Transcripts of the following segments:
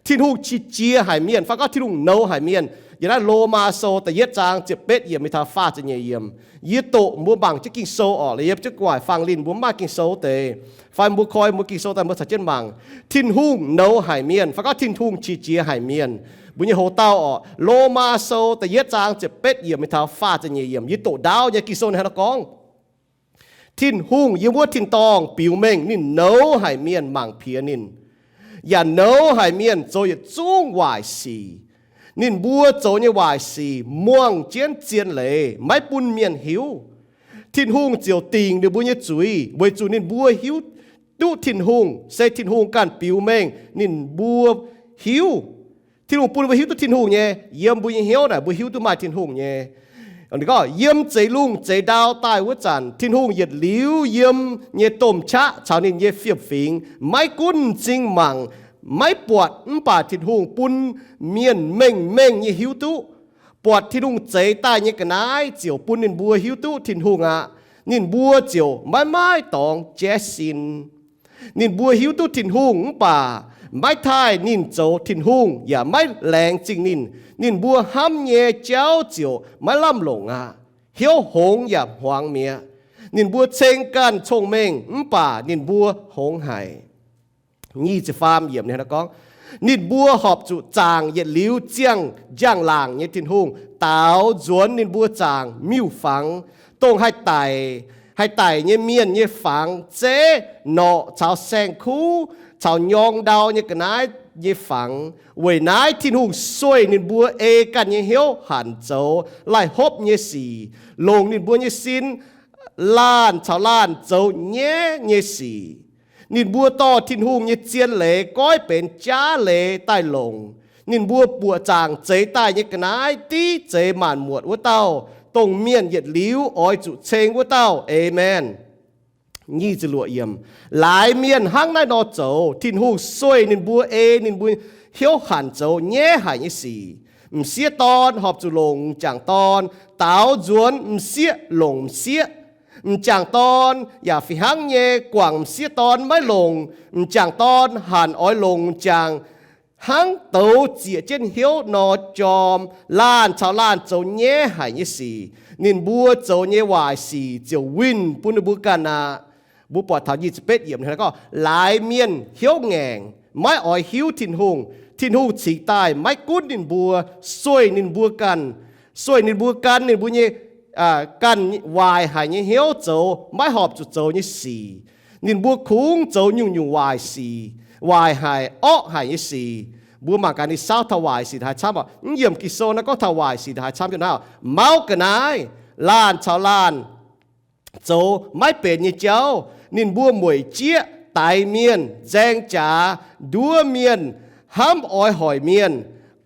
Tin-Hungh qiex jiez haic mienh, fai gorngv Tin-Hungh nouz haic mienh. Yiem naaiv Lomaa Sou da'yietv zaang ziepc betv yiemc mingh taux faah ziepc nyeic yiemc, yie doqc mbuo mangc jienv Ging-Sou orqc, laaix yiem jienv gu'nguaaic fangx linh mbuo mv maaih Ging-Sou deix, fai mbuo koi mbuo Ging-Sou daaih mbuo caux jienv mangc. Tin-Hungh nouz haic mienh, fai gorngv Tin-Hungh qiex jiez haic mienh. Mbuo nyei hoc-dauh orqc, Lomaa Sou da'yietv zaang ziepc betv yiemc mingh taux faah ziepc nyeic yiemc, yie doqc ndaauv nyei Ging-Sou ninh hnangv naaiv gorngv, Tin-Hungh yiem wuov tin-dorngh biux mengh ninh nouz haic mienh mangc piex ninh, yaac nouz haic mienh zoux yietc zungv waaic sic. Ninh mbuo zoux nyei waaic sic muangh jienv zien leiz, maiv bun mienh hiuv. Tin-Hungh ziouc dingc ninh mbuo nyei zuiz, weic zuqc ninh mbuo hiuv duqv Tin-Hungh, se Tin-Hungh ganh biux mengh ninh mbuo hiuv. Tin-Hungh bun mbuo hiuv duqv Tin-Hungh nyei, yiem mbuo nyei hnyouv naaic mbuo hiuv duqv maaih Tin-Hungh nyei. Gorngv yiem zeix lungh zeix ndau daaih wuov zanc, Tin-Hungh yietc liuz yiem nyei domh qaqv caux ninh nyei fiem-fingx, maiv gunv m'zing mangc, maiv buatc, mv baac Tin-Hungh bun mienh mengh mengh nyei hiuv duqv. Buatc Tin-Hungh zeix daaih nyei ga'naaiv ziouc bun ninh mbuo hiuv duqv Tin-Hungh aqv. Ninh mbuo ziouc maiv maaih dorngx jaiv sin. Ninh mbuo hiuv duqv Tin-Hungh mv baac maiv taaih ninh zoux Tin-Hungh yaac maiv laengz zingh ninh. Ninh mbuo hnamv nyei jauv ziouc maiv lamh longc aqv. Hnyouv hngongx yaac hmuangx mi'aqv. Ninh mbuo ceng ganh cong-mengh mv baac ninh mbuo hngongx haic. Nyic ziepc faam yiemc ninh gorngv, ninh mbuo horpc zuqc zaangc yietc liuz ziangh njang-laangc nyei Tin-Hungh, daaux nzuonx ninh mbuo zaangc miuc-fangx, dongh haih daic, haih daic nyei mienh nyei fangx, zeiv, norqc caux saeng-kuv caux nyorng ndau nyei ga'naaiv nyei fangx. Weic naaiv Tin-Hungh sueih ninh mbuo ei ganh nyei hnyouv hanc zoux laih hopv nyei sic, longc ninh mbuo nyei sin laanh caux laanh zoux nyaiv nyei sic. Ninh mbuo dorh Tin-Hungh nyei zien leiz goiv benx jaav leiz daaih longc. Ninh mbuo buoqc zaangc zeix daaih nyei ga'naaiv div zeix maanc muotc wuov dauh, dongh mienh yietc liuz oix zuqc ceng wuov dauh. Aamen. Laaix mienh hnangv naaiv nor zoux, Tin-Hungh sueih ninh mbuo, ei ninh mbuo hnyouv hanc zoux nyaiv haic nyei sic. M'sieqv dorn horpc zuqc longc m'jangc dorn, daaux nzuonx m'sieqv longc m'sieqv. M'jangc dorn yaac fih hnangv nyei, guangc m'sieqv dorn maiv longc, m'jangc dorn hanc oix longc m'jangc. Hnangv douz zieqc jienv hnyouv nor jorm, laanh caux laanh zoux nyaiv haic nyei sic. Ninh mbuo zoux nyei waaic sic ziouc winh bun ninh mbuo ganh aqv. Mbuo buatc taux nyic ziepc betv yiemc gorngv, laaix mienh hnyouv ngaengc, maiv oix hiuv Tin-Hungh. Tin-Hungh cingx daaih maiv gunv ninh mbuo, sueih ninh mbuo ganh, sueih ninh mbuo gan ninh mbuo nyei ganh waaic haic nyei hnyouv zoux maiv horpc zuqc zoux nyei sic. Ninh mbuo kungx zoux nyungc-nyungc waaic sic, waaic haic, orqv haic nyei sic. Mbuo mangc gaax ninh saauv taux waaic sic haaix camv oc. Mv yiemc Ging-Sou naaiv gorngv taux waaic sic haaix camv jienv naaiv oc. Mauv ga'naaiv, laanh caux laanh zoux maiv benx nyei jauv. Ninh mbuo mueic jieqv, daix mienh, nzaeng jaax, nduov mienh, hnamv oix hoic mienh,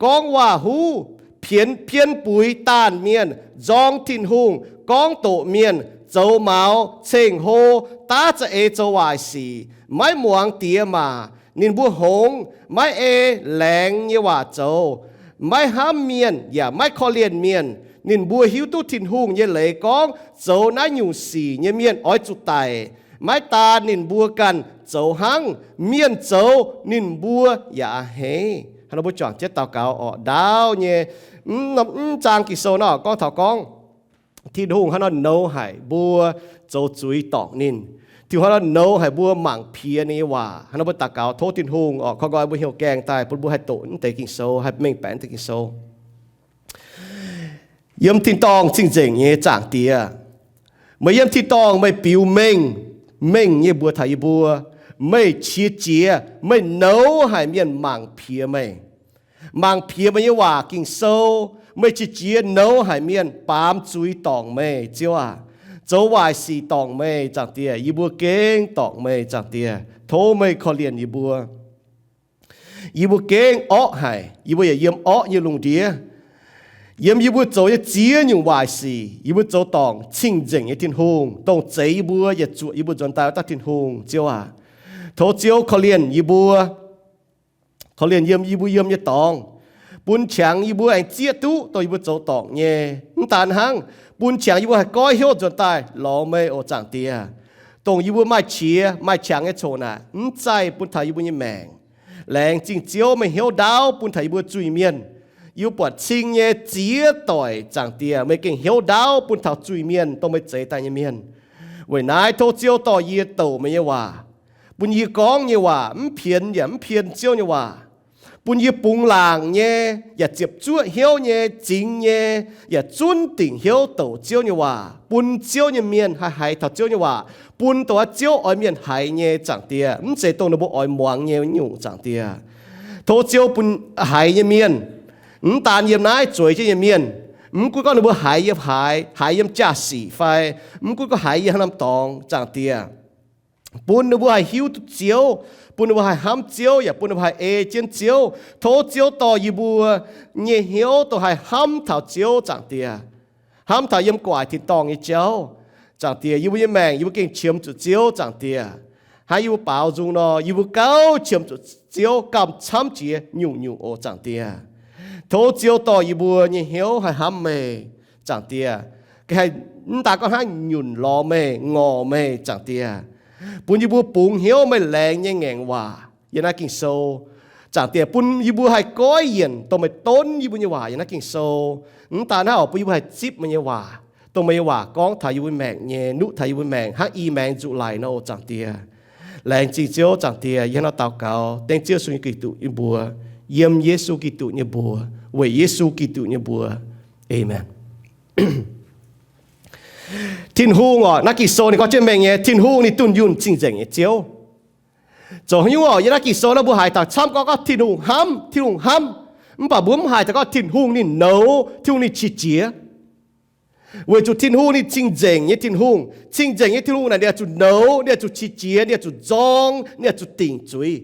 gorngv waac-huv, pien, pien buix daanh mienh, nzorng Tin-Hungh, gorngv doqc mienh, zoux maux, ceng-hlo, daav za'eix zoux waaic sic, maiv muangx diex maac. Ninh mbuo hngongx, maiv ei laengz nyei waac zoux, maiv hnamv mienh yaac maiv korv-lienh mienh. Ninh mbuo hiuv duqv Tin-Hungh nyei leiz gorngv zoux naaiv nyungc sic nyei mienh oix zuqc daic. Maiv daan ninh mbuo ganh zoux hnangv, mienh zoux ninh mbuo yaac a'hneiv. Hnangv nor mbuo juangc jienv daux gaux orqc. Ndaauv nyei, mv, mv zaang Ging-Sou nor gorngv taux gorngv Tin-Hungh hnangv nor nouz haic mbuo zoux zuiz dorngc ninh. Tin-Hungh hnangv nor nouz haic mbuo mangc piex ninh nyei waac. Hnangv nor mbuo daux gaux tov Tin-Hungh orqc, koi nqoi mbuo hnyouv gaengh daaih bun mbuo haih doqc naaiv deix Ging-Sou, haih mengh baeqc naaiv deix Ging-Sou. Yiem tin-dorngh cing-nzengc nyei Zaangc Diex, meih yiem tin-dorngh meih biux mengh, mengh nyei mbuox taux yie mbuo, meih qiex jiez, meih nouz haic mienh mangc piex meih. Mangc piex meih nyei waac Ging-Sou, meih qiex jiez nouz haic mienh baamz zuiz dorngc meih, Ziouv aac. Zoux waaic sic dorngc meih, Zaangc Diex. Yie mbuo gengh dorngc meih, Zaangc Diex. Tov meih korv-lienh yie mbuo. Yie mbuo gengh orqv haic, yie mbuo yaac yiem orqv nyei lungh ndiev. Yiem yie mbuo zoux nyei ziex nyungc waaic sic, yie mbuo zoux dorngc cing-nzengc nyei Tin-Hungh, dongh zeix yie mbuo yaac zuoqc yie mbuo nzuonx daaih wuov dauh Tin-Hungh, Ziouv aac. Tov Ziouv korv-lienh yie mbuo, korv-lienh yiem yie mbuo yiem nyei dorngx, bun qangx yie mbuo aengx zieqv duqv dongh yie mbuo zoux dorngc nyei. Mv daan hnangv, bun qangx yie mbuo haih goiv hnyouv nzuonx daaih lorz meih, o Zaangc Diex. Dongh yie mbuo maaih qiex maaih qangx nyei coc naaic, mv zaih bun taux yie mbuo nyei maengc. Laengz zingh Ziouv, meih hnyouv ndaauv bun taux yie mbuo zuiz-mienh. Yie mbuo buatc cing nyei ziex doic, Zaangc Diex, meih gengh hnyouv ndaauv bun taux zuiz-mienh, dongh meih zeix daaih nyei mienh. Weic naaiv tov Ziouv dorh yie douc meih nyei waac, bun yie gorngv nyei waac mv pienx yaac mv pien Ziouv nyei waac, bun yie bungx laangc nyei, yaac ziepc zuoqv hnyouv nyei, zingx nyei, yaac zunv dingc hnyouv douc Ziouv nyei waac, bun Ziouv nyei mienh haih haiz taux Ziouv nyei waac, bun dongh wuov Ziouv oix mienh haiz nyei, Zaangc Diex, mv zeiz dongh ninh mbuo oix muangx nyei nyungc, Zaangc Diex. Tov Ziouv bun haiz nyei mienh, mv daan yiem naaiv zueiz jienv nyei mienh, mv gunv gorngv ninh mbuo haiz yiem haaix, haiz yiem jaa-sic fai mv gunv gorngv haiz yiem haaix norm dorngx, Zaangc Diex, bun ninh mbuo haih hiuv duqv Ziouv, bun ninh mbuo haih hnamv Ziouv, yaac bun ninh mbuo haih ei jienv Ziouv. Tov Ziouv dorh yie mbuo nyei hnyouv dongh haih hnamv taux Ziouv, Zaangc Diex, hnamv taux yiem gu'nguaaic tin-dorngh nyei jauv, Zaangc Diex. Yie mbuo nyei maengc yie mbuo gengh qiemx zuqc Ziouv, Zaangc Diex. Hnangv yie mbuo baaux nzung nor, yie mbuo gauh qiemx zuqc Ziouv gamh camv jiex nyungc-nyungc oc, Zaangc Diex. Tov Ziouv dorh yie mbuo nyei hnyouv haih hnamv meih, Zaangc Diex, haih mv daan gorngv hnangv nyunc lorz meih, ngorc meih, Zaangc Diex, bun yie mbuo bungx hnyouv meih laengz nyei ngaengc waac yiem naaiv Ging-Sou, Zaangc Diex, bun yie mbuo haih goiv yienc dongh meih donv yie mbuo nyei waac yiem naaiv Ging-Sou, mv daan hnangv oc, bun yie mbuo haih zipv meih nyei waac, dongh meih nyei waac gorngv taux yie mbuo maengc nyei, nuqv taux yie mbuo maengc hnangv i maengx nzuqc laic nor oc, Zaangc Diex. Laengz zingh Ziouv, Zaangc Diex. Yie hnangv naaiv daux gaux dengv Ziouv Yesu Giduc nyei mbuox, yiem Yesu Giduc nyei mbuox, weic Yesu Giduc nyei mbuox. Aamen. Tin-Hungh oc, naaiv Ging-Sou ninh gorngv jienv mengh nyei, Tin-Hungh ninh dunh yunh cing-nzengc nyei Ziouv. Zoux haaix nyungc oc, yiem naaiv Ging-Sou naaiv mbuo haiz taux camv gorngv, gorngv Tin-Hungh hnamv, Tin-Hungh hnamv, mv baac mbuo mv haiz taux gorngv Tin-Hungh ninh nouz, Tin-Hungh ninh qiex jiez. Weic zuqc Tin-Hungh ninh cing-nzengc nyei Tin-Hungh. Cing-nzengc nyei Tin-Hungh naaic ninh oix zuqc nouz, ninh oix zuqc qiex jiez, ninh oix zuqc nzorng, ninh oix zuqc dingc zuiz.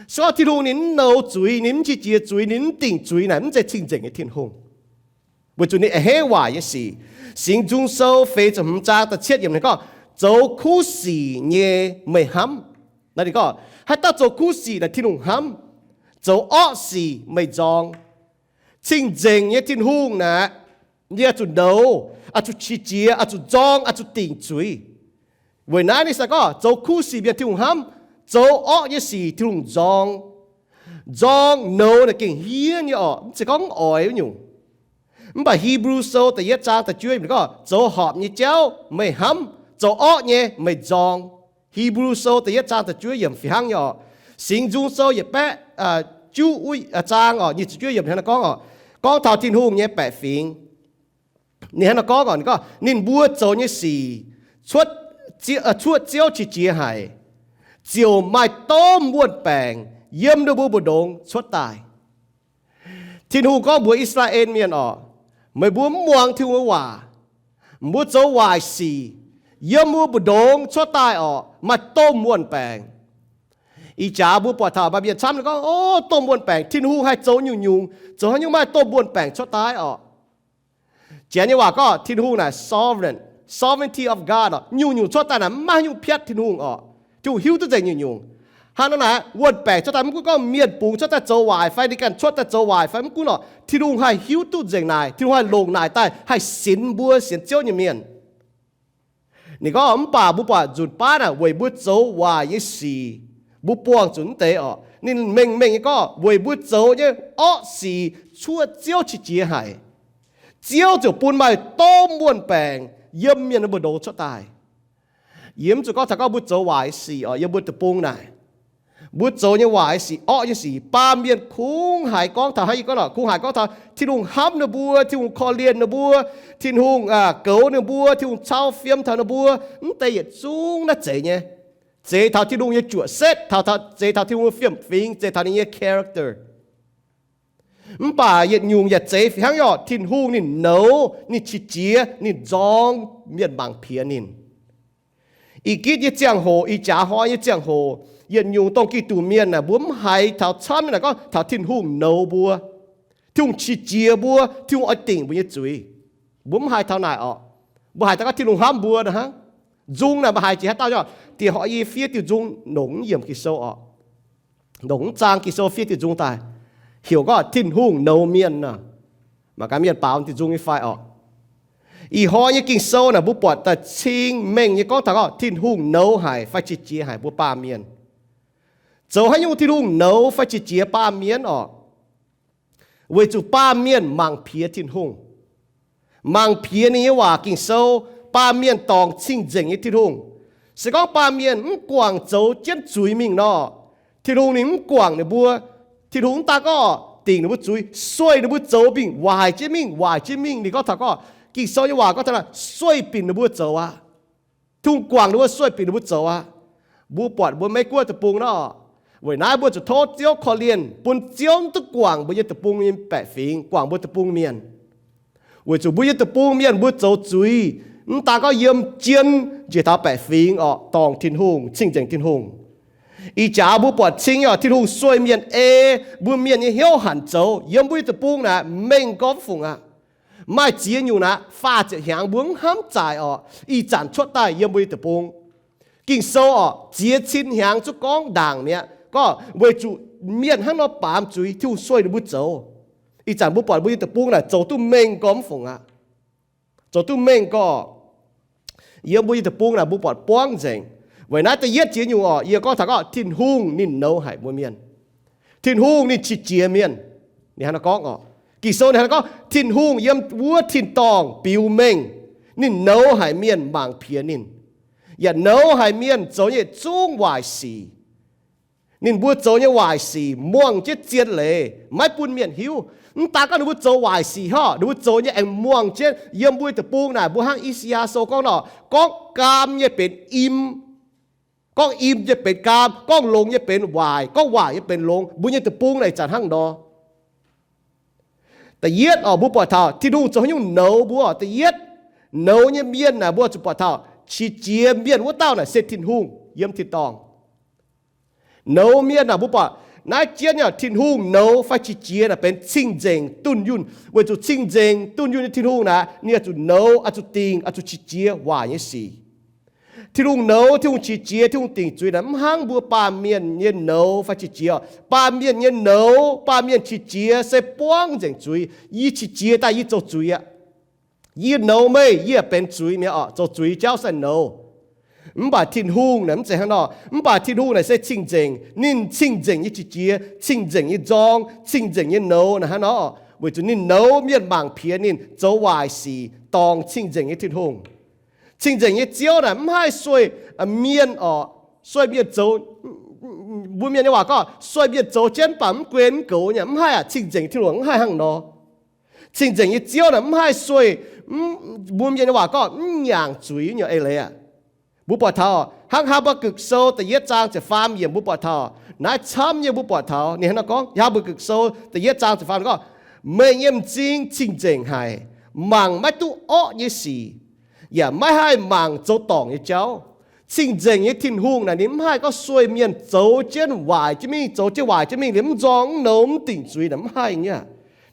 Se gorngv Tin-Hungh ninh mv nouz zuiz, ninh mv qiex jiez zuiz, ninh mv dingc zuiz naaic, mv zeiz cing-nzengc nyei Tin-Hungh. Weic zuqc ninh a'hneiv waaic nyei sic. Singx Nzung Sou feix ziepc hmz zaang da'cietv yiemc ninh gorngv, zoux kuv sic nyei meih hnamv. Naaiv ninh gorngv haaix dauh zoux kuv sic naaic Tin-Hungh hnamv, zoux orqv sic meih nzorng. Cing-nzengc nyei Tin-Hungh naaic, ninh oix zuqc nouz, oix zuqc qiex jiez, oix zuqc nzorng, oix zuqc dingc zuiz. Weic naaiv ninh se gorngv zoux kuv sic mienh Tin-Hungh hnamv, zoux orqv nyei sic Tin-Hungh nzorng. Nzorng nouz naaic gengh hniev nyei orqc, mv zeiz gorngv mv oix wuov nyungc. Mv baac Hipv^lu Sou da'yietv zaang da'juov yiemc ninh gorngv, zoux horpc nyei jauv meih hnamv, zoux orqv nyei meih nzorng. Hipv^lu Sou da'yietv zaang da'juov yiemc fih hnangv nyei orqc. Singx Nzung Sou yietc baeqv juqv wuov zaang orqc, nyic ziepc juov yiemc hnangv naaiv gorngv orqc, gorngv taux Tin-Hungh nyei baeqc fingx. Ninh hnangv naaiv gorngv orqc, ninh gorngv, ninh mbuo zoux nyei sic cuotv Ziouv qiex jiez haic, ziouc maaih domh wuon-baengc yiem ninh mbuo mbu'ndongx cuotv daaih. Tin-Hungh gorngv mbuox I^saa^laa^en Mienh orqc, meih mbuo mv muangx Tin-Hungh nyei waac, mbuo zoux waaic sic, yiem mbuo mbu'ndongx cuotv daaih orqc, maaih domh wuon-baengc. Ih jaax mbuo buatc taux maaih mienh camv gorngv, o, domh wuon-baengc, Tin-Hungh haih zoux nyungc-nyungc, zoux haaix nyungc maaih domh wuon-baengc cuotv daaih orqc? Janx nyei waac gorngv Tin-Hungh naaic sovereign, sovereignty of God orqc, nyungc-nyungc cuotv daaih naaic mv maaih haaix nyungc piatv Tin-Hungh orqc. Tin-Hungh hiuv duqv nzengc nyungc-nyungc. Hnangv nor naaic, wuon-baengc cuotv daaih mv gunv gorngv mienh bungx cuotv daaih zoux waaic fai ninh ganh cuotv daaih zoux waaic fai mv gunv orqc, Tin-Hungh haih hiuv duqv nzengc naaic. Tin-Hungh haih longc naaic daaih haih sinx mbuo, sienx Ziouv nyei mienh. Ninh gorngv, mv baac mbuo buatc nzunc baav naaic weic mbuo zoux waaic nyei sic, mbuo buangh zuqc mv deix orqc. Ninh mengh mengh nyei gorngv weic mbuo zoux nyei orqv sic cuotv Ziouv qiex jiez haic. Ziouv ziouc bun maaih domh wuon-baengc yiem mienh mbu'ndongx cuotv daaih. Yie mv zuqc gorngv taux gorngv mbuo zoux waaic sic orqc, yiem mbuo deic-bung naaic, mbuo zoux nyei waaic sic, orqv nyei sic, baamh mienh kungx haiz gorngv taux, hnangv yie gorngv orqc, kungx haiz gorngv taux Tin-Hungh hnamv ninh mbuo, Tin-Hungh korv-lienh ninh mbuo, Tin-Hungh goux ninh mbuo, Tin-Hungh cau fiem taux ninh mbuo. Mv deix yietc zungv naaiv zeiz nyei, zeiz taux Tin-Hungh nyei juoqc setv, taux, taux, zeiz taux Tin-Hungh nyei fiem-fingx, zeiz taux ninh nyei character. Mv baac yietc nyungc yaac zeiz fih hnangv nyei orqc, Tin-Hungh ninh nouz, ninh qiex jiez, ninh nzorng mienh mangc piex ninh. Ih gitv nyei ziangh hoc, ih jaax hnoi nyei ziangh hoc, yietc nyungc dongh Giduc mienh naaic, mbuo mv haiz taux camv nyei naaic gorngv taux Tin-Hungh nouz mbuo, Tin-Hungh qiex jiez mbuo, Tin-Hungh oix dingc mbuo nyei zuiz. Mbuo mv haiz taux naaic orqc. Mbuo haiz taux gorngv Tin-Hungh hnamv mbuo nor hnangv. Nzung naaic mbuo haiz jiex haaix dauh nyei orqc, diex horqc yie fiev diuh nzung longc mv yiemc Ging-Sou orqc, longc mv zaang Ging-Sou fiev diuh nzung daaih, heuc gorngv Tin-Hungh nouz mienh nor. Mangc gaax mienh baaux diuh nzung nyei fai orqc. Ih hnoi nyei Ging-Sou naaic mbuo buatc daaih cing mengh nyei gorngv taux gorngv Tin-Hungh nouz haic fai qiex jiez haic mbuo baamh mienh. Zoux haaix nyungc Tin-Hungh nouz fai qiex jiez baamh mienh orqc? Weic zuqc baamh mienh mangc piex Tin-Hungh, mangc piex ninh nyei waac Ging-Sou. Baamh mienh dorngc cing-nzengc nyei Tin-Hungh. Se gorngv baamh mienh mv guangc zoux jienv zuiz mingh nor, Tin-Hungh ninh mv guangc ninh mbuo. Tin-Hungh mv daan gorngv dingc ninh mbuo zuiz, sueih ninh mbuo zoux mingh, waaic jienv mingh, waaic jienv mingh. Ninh gorngv taux gorngv, Ging-Sou nyei waac gorngv taux naaic, sueih binc ninh mbuo zoux aqv. Tin-Hungh guangc ninh mbuo, sueih binc ninh mbuo zoux aqv. Mbuo buatc mbuo Meiv-Guoqv deic-bung nor, weic naaiv mbuo zuqc tov Ziouv korv-lienh bun Ziouv mv duqv guangc mbuo nyei deic-bung nyei baeqc fingx, guangc mbuo deic-bung mienh. Weic zuqc mbuo nyei deic-bung mienh mbuo zoux zuiz, mv daan gorngv yiem jienv njiec taux baeqc fingx orqc, dorngc Tin-Hungh, cing-nzengc Tin-Hungh. Ih jaax mbuo buatc cing nyei orqc, Tin-Hungh sueih mienh ei mbuo mienh nyei hnyouv hanc zoux. Yiem mbuo nyei deic-bung naaic mengh gormv fungc aqv. Maaih ziex nyungc naaic faah ziepc hnyangx mbuo mv hnamv zaaic orqc, ih zanc cuotv daaih yiem mbuo nyei deic-bung. Ging-Sou orqc, ziex cin hnyangx zuqc gorngv ndaangc mi'aqv, gorngv weic zuqc mienh hnangv nor baamz zuiz, Tin-Hungh sueih ninh mbuo zoux. Ih zanc mbuo buatc mbuo nyei deic-bung naaic zoux duqv mengh gormv fungc aqv. Zoux duqv mengh gormv. Yiem mbuo nyei deic-bung naaic mbuo buatc buangv nzengc. Weic naaiv da'yietv ziex nyungc orqc, yie gorngv taux gorngv Tin-Hungh ninh nouz haic mbuo mienh. Tin-Hungh ninh qiex jiez mienh. Ninh hnangv nor gorngv orqc. Ging-Sou ninh hnangv nor gorngv, Tin-Hungh yiem wuov tin-dorngh biux mengh, ninh nouz haic mienh mangc piex ninh, yaac nouz haic mienh zoux nyei zungv waaic sic. Ninh mbuo zoux nyei waaic sic muangh jienv zien leiz, maiv bun mienh hiuv. Mv daan gorngv ninh mbuo zoux waaic sic hov, ninh mbuo zoux nyei aengx muangh jienv. Yiem mbuo deic-bung naaic mbuo hnangv I^saa^yaa Sou gorngv nor, gorngv gaam nyei benx im, gorngv im nyei benx gaam, gorngv longx nyei benx waaic, gorngv waaic nyei benx longx. Mbuo nyei deic-bung naaic zanc hnangv nor. Da'yietv orqc, mbuo buatc taux Tin-Hungh zoux haaix nyungc nouz mbuo orqc. Da'yietv, nouz nyei mienh naaic mbuo zuqc buatc taux qiex jiez mienh wuov dauh naaic se Tin-Hungh yiem tin-dorngh. Nouz mienh naaic mbuo buatc naaiv jienv nyei Tin-Hungh nouz fai qiex jiez naaic benx cing-nzengc dunh yunh. Weic zuqc cing-nzengc dunh yunh nyei Tin-Hungh naaic ninh oix zuqc nouz, oix zuqc dingc, oix zuqc qiex jiez waaic nyei sic. Tin-Hungh nouz, Tin-Hungh qiex jiez, Tin-Hungh dingc zuiz naaic mv hnangv mbuo baamh mienh nyei nouz fai qiex jiez. Baamh mienh nyei nouz, baamh mienh qiex jiez se buangv nzengc zuiz. Yie qiex jiez daaih yie zoux zuiz aqv. Yie nouz meih, yie benx zuiz mi'aqv orqc. Zoux zuiz jauv se nouz. Mv baac Tin-Hungh naaic mv zeiz hnangv nor. Mv baac Tin-Hungh naaic se cing-nzengc. Ninh cing-nzengc nyei qiex jiez, cing-nzengc nyei nzorng, cing-nzengc nyei nouz naaic hnangv nor. Weic zuqc ninh nouz mienh mangc piex ninh, zoux waaic sic, dorngc cing-nzengc nyei Tin-Hungh. Cing-nzengc nyei Ziouv naaic mv haih sueih mienh orqc. Sueih mienh zoux, mbuo mienh nyei waac gorngv sueih mienh zoux jienv mv baac mv guen mv goux nyei. Mv haih aqv. Cing-nzengc Tin-Hungh mv haih hnangv nor. Cing-nzengc nyei Ziouv naaic mv haih sueih, mbuo mienh nyei waac gorngv mv nyaangc zuiz nyei eix leiz aqv. Mbuo buatc taux hnangv Haa^mbaa^gukc Sou da'yietv zaang ziepc faam yiemc mbuo buatc taux naaiv camv nyei. Mbuo buatc taux ninh hnangv nor gorngv, Haa^mbaa^gukc Sou da'yietv zaang ziepc faam gorngv, meih nyei m'zing cing-nzengc haic, mangc maiv duqv orqv nyei sic, yaac maiv haih mangc zoux dorngc nyei jauv. Cing-nzengc nyei Tin-Hungh naaic ninh mv haih gorngv sueih mienh zoux jienv waaic jienv mingh, zoux jienv waaic jienv mingh liuz mv nzorng mv nouz mv dingc zuiz naaic mv haih nyei.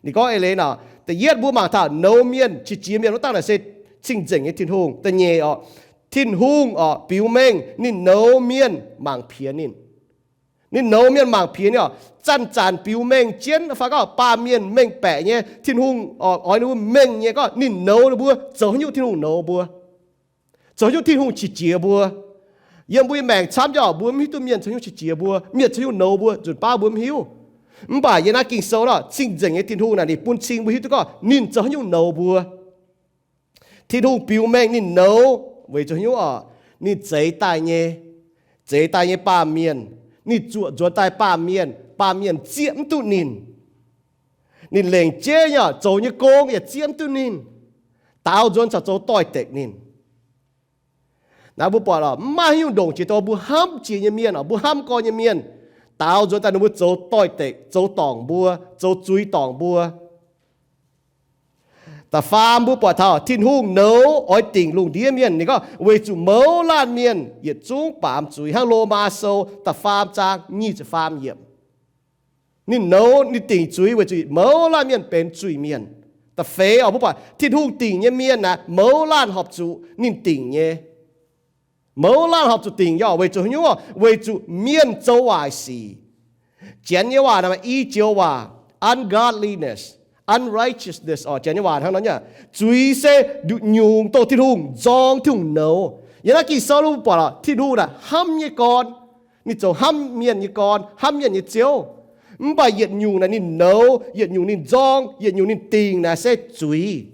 Ninh gorngv eix leiz nor, da'yietv mbuo mangc taux nouz mienh qiex jiez mienh wuov dauh naaic se cing-nzengc nyei Tin-Hungh. Da'nyeic orqc, Tin-Hungh orqc biux mengh ninh nouz mienh mangc piex ninh. Ninh nouz mienh mangc piex ninh orqc, zanc-zanc biux mengh jienv fai gorngv baamh mienh mengh baeqc nyei, Tin-Hungh oix ninh mbuo mengh nyei gorngv ninh nouz ninh mbuo zoux haaix nyungc Tin-Hungh nouz mbuo. Zoux haaix nyungc Tin-Hungh qiex jiez mbuo. Yiem mbuo nyei maengc camv nyei orqc, mbuo mv hiuv duqv mienh zoux haaix nyungc qiex jiez mbuo, mienh zoux haaix nyungc nouz mbuo, nzunc baav mbuo mv hiuv. Mv baac yie naaiv Ging-Sou nor, cing-nzengc nyei Tin-Hungh naaic ninh bun cing mbuo hiuv duqv gorngv ninh zoux haaix nyungc nouz mbuo. Tin-Hungh biux mengh ninh nouz weic zuqc haaix nyungc orqc? Ninh zeix daaih nyei, zeix daaih nyei baamh mienh, ninh zuoqc nzuonx daaih baamh mienh, baamh mienh zieqv mv duqv ninh. Ninh lengc jeiv nyei orqc, zoux nyei gong yaac zieqv mv duqv ninh. Daaux nzuonx caux zoux doix-dekc ninh. Naaiv mbuo buatc orqc, mv maaih haaix nyungc ndongc jiex dongh mbuo hnamv jiex nyei mienh orqc, mbuo hnamv gorx nyei mienh, daaux nzuonx daaih ninh mbuo zoux doix-dekc, zoux dorngc mbuo, zoux zuiz dorngc mbuo. Da'faam mbuo buatc taux Tin-Hungh nouz oix dingc lungh ndiev mienh. Ninh gorngv weic zuqc mouz laanh mienh yietc zungv baamz zuiz, hnangv Lomaa Sou da'faam zaang nyic ziepc faam yiemc. Ninh nouz ninh dingc zuiz weic zuqc mouz laanh mienh benx zuiz-mienh. Da'feix orqc, mbuo buatc Tin-Hungh dingc nyei mienh naaic mouz laanh horpc zuqc ninh dingc nyei. Mouz laanh horpc zuqc dingc nyei orqc, weic zuqc haaix nyungc orqc? Weic zuqc mienh zoux waaic sic. Janx nyei waac naaic maaih i joux waac, ungodliness, unrighteousness orqc. Janx nyei waac hnangv nor nyei. Zuiz se nduqc nyungc dongh Tin-Hungh nzorng, Tin-Hungh nouz. Yiem naaiv Ging-Sou mbuo buatc orqc, Tin-Hungh naaic hnamv nyei gorn, Ninh zoux hnamv mienh nyei gorn, hnamv mienh nyei ziouv. Mv baac yietc nyungc naaic ninh nouz, yietc nyungc ninh nzorng, yietc nyungc ninh dingc naaic se zuiz.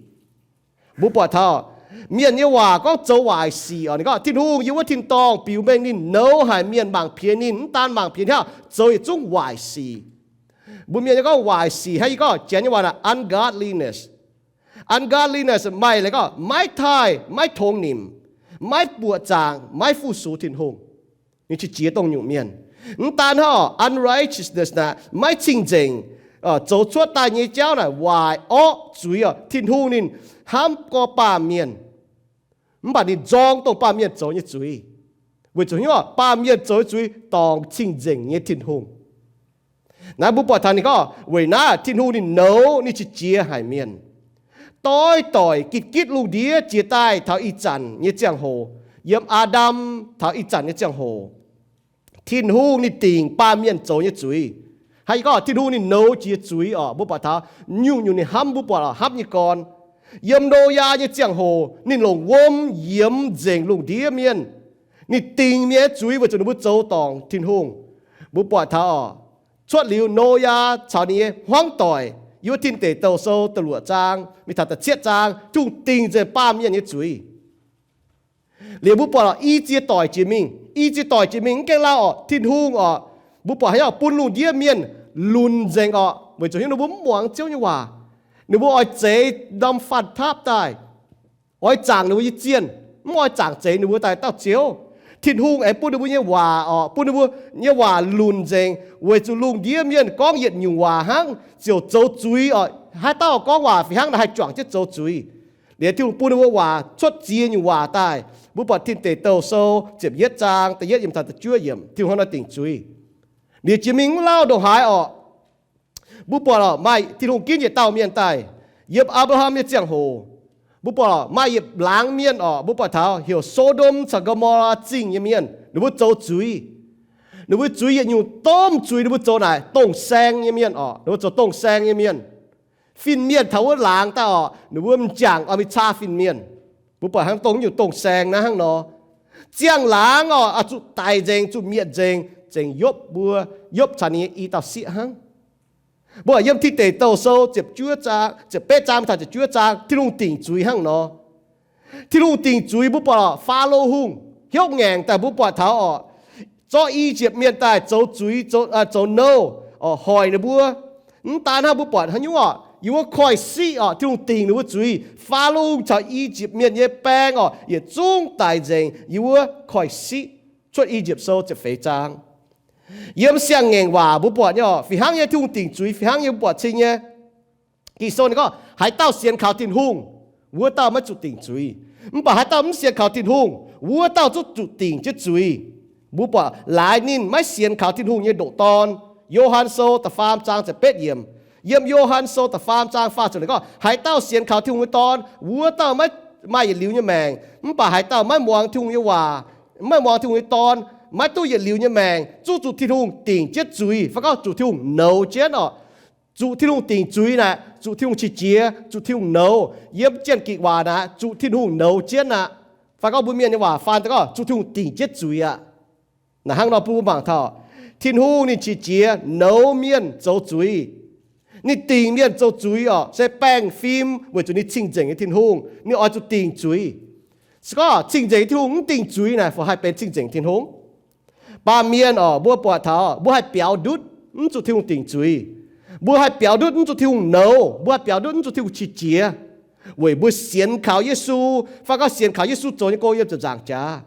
Mbuo buatc taux mienh nyei waac gorngv zoux waaic sic oc. Ninh gorngv Tin-Hungh yiem wuov tin-dorngh biux mengh ninh nouz haic mienh mangc piex ninh, mv daan mangc piex hnangv, zoux yietc zungv waaic sic. Mbuo mienh nyei gorngv waaic sic hnangv yie gorngv Janx nyei waac naaic ungodliness. Ungodliness maaih leiz gorngv maiv taaih, maiv tongx nimc, maiv buoqc zaangc, maiv fu-sux Tin-Hungh. Ninh qiex jiez dongh nyungc mienh. Mv daan hnangv, unrighteousness naaic maiv cing-nzengc, zoux cuotv daaih nyei jauv naaic waaic orqv zuiz oc. Tin-Hungh ninh hnamv gorx baamh mienh, mv baac ninh nzorng dongh baamh mienh zoux nyei zuiz. Weic zuqc hnyouv baamh mienh zoux nyei zuiz dorngc cing-nzengc nyei Tin-Hungh. Naaiv mbuo buatc taux ninh gorngv weic naaiv Tin-Hungh ninh nouz ninh qiex jiez haic mienh. Doix doic gitv gitv lungh ndiev jiex daaih taux ih zanc nyei ziangh hoc, yiem Aa^ndam taux ih zanc nyei ziangh hoc, Tin-Hungh ninh dingc baamh mienh zoux nyei zuiz. Hnangv yie gorngv Tin-Hungh ninh nouz jiex zuiz oc. Mbuo buatc taux nyungc-nyungc ninh hnamv, mbuo buatc hnamv nyei gorn. Yiem Noyaa nyei ziangh hoc ninh longc wuom yiemx nzengc lungh ndiev mienh. Ninh dingc mienh nyei zuiz weic zuqc ninh mbuo zoux dorngc Tin-Hungh. Mbuo buatc taux oc, cuotv liuz Noyaa caux ninh nyei hmuangv doic, yiem wuov Tin Deic Douh Sou da'luoqc zaang mingh taux da'cietv zaang, Tin-Hungh dingc nzengc baamh mienh nyei zuiz. Liuz mbuo buatc oc, i ziex doic jiex mingh, i ziex doic jiex mingh mv gaengh lauh oc, Tin-Hungh oc, mbuo buatc haaix nyungc bun lungh ndiev mienh lunc nzengc oc, weic zuqc hnyouv ninh mbuo mv muangx Ziouv nyei waac. Ninh mbuo oix zeix norm fanh taapv daaih, oix zaangc ninh mbuo nyei zienh, mv oix zaangc zeix ninh mbuo daaih dauh Ziouv. Tin-Hungh aengx bun ninh mbuo nyei waac oc, bun ninh mbuo nyei waac lunc nzengc, weic zuqc lungh ndiev mienh gorngv yietc nyungc waac hnangv, ziouc zoux zuiz oc. Haaix dauh gorngv waac fih hnangv naaic haih juangc jienv zoux zuiz. Liuz Tin-Hungh bun ninh mbuo waac cuotv ziex nyungc waac daaih. Mbuo buatc Tin Deic Douh Sou ziepc yietv zaang da'yietv yiemc taux da'juov yiemc, Tin-Hungh hnangv nor dingc zuiz. Liuz jiex mingh mv lauh ndongc haaix oc, mbuo buatc oc, maaih Tin-Hungh ginv yietc dauh mienh daaih. Yiem Apc^laa^ham nyei ziangh hoc, mbuo buatc oc, maaih yietc laangz mienh oc, mbuo buatc taux heuc So^ndom caux Go^mo^laa Zingh nyei mienh, ninh mbuo zoux zuiz. Ninh mbuo zuiz yietc nyungc domh zuiz, ninh mbuo zoux naaic dongh saeng nyei mienh oc, ninh mbuo zoux dongh saeng nyei mienh. Fin-mienh taux wuov laangz daaih oc, ninh mbuo m'jangc oix mingh caa fin-mienh. Mbuo buatc hnangv dongh nyungc dongh saeng naaiv hnangv nor. Ziangh laangz oc, zuqc daic nzengc, zuqc mietc nzengc, zengc Yopv mbuo, Yopv caux ninh nyei i dauh sieqv hnangv. Mbuo yiem Tin Deic Douh Sou ziepc betv zaang taux ziepc juov zaang, Tin-Hungh dingc zuiz hnangv nor. Tin-Hungh dingc zuiz mbuo buatc oc, Faalo Hungh hnyouv ngaengc daaih mbuo buatc taux oc, zorqv I^yipv Mienh daaih zoux zuiz, zoux nouh, hoic ninh mbuo. Mv daan hnangv, mbuo buatc haaix nyungc oc, yiem wuov koiv-siqv oc, Tin-Hungh dingc ninh mbuo zuiz. Faalo Hungh caux I^yipv Mienh nyei baeng oc, yietc zungv daic nzengc yiem wuov koiv-siqv. Cuotv I^yipv Sou ziepc feix zaang. Yiem Siang-Ngaengc Waac mbuo buatc nyei oc, fih hnangv nyei Tin-Hungh dingc zuiz fih hnangv nyei mbuo buatc cing nyei. Ging-Sou ninh gorngv, haaix dauh sienx kaux Tin-Hungh, wuov dauh maiv zuqc dingc zuiz. Mv baac haaix dauh mv sienx kaux Tin-Hungh, wuov dauh zungv zuqc dingc jienv zuiz. Mbuo buatc laaix ninh maiv sienx kaux Tin-Hungh nyei ndoqc Dorn. Yo^han Sou da'faam zaang ziepc betv yiemc. Yiem Yo^han Sou da'faam zaang faah ziepc gorngv, haaix dauh sienx kaux Tin-Hungh nyei Dorn, wuov dauh maiv maaih yietc liuz nyei maengc. Mv baac haaix dauh maiv muangx Tin-Hungh nyei waac, maiv muangx Tin-Hungh nyei Dorn, maiv duqv yietc liuz nyei maengc, zungv zuqc Tin-Hungh dingc jienv zuiz, fai gorngv zuqc Tin-Hungh nouz jienv oc. Zuqc Tin-Hungh dingc zuiz naaic, zuqc Tin-Hungh qiex jiez, zuqc Tin-Hungh nouz. Yiem Janx-Gikc waac naaic, zuqc Tin-Hungh nouz jienv aqv. Fai gorngv mbuo mienh nyei waac faan daaih gorngv, zuqc Tin-Hungh dingc jienv zuiz aqv. Naaic hnangv nor bun mbuo mangc taux, Tin-Hungh ninh qiex jiez nouz mienh zoux zuiz. Ninh dingc mienh zoux zuiz oc, se baengh fim weic zuqc ninh cing-nzengc nyei Tin-Hungh, ninh oix zuqc dingc zuiz. Se gorngv cing-nzengc nyei Tin-Hungh mv dingc zuiz naaic, fai haih benx cing-nzengc Tin-Hungh? Baamh mienh oc, mbuo buatc taux mbuo haih biaux ndutv mv zuqc Tin-Hungh dingc zuiz. Mbuo haih biaux ndutv mv zuqc Tin-Hungh nouz. Mbuo haih biaux ndutv mv zuqc Tin-Hungh qiex jiez, weic mbuo sienx kaux Yesu, fai gorngv sienx kaux Yesu zoux nyei gong yiem ziepc nzaangc jaax.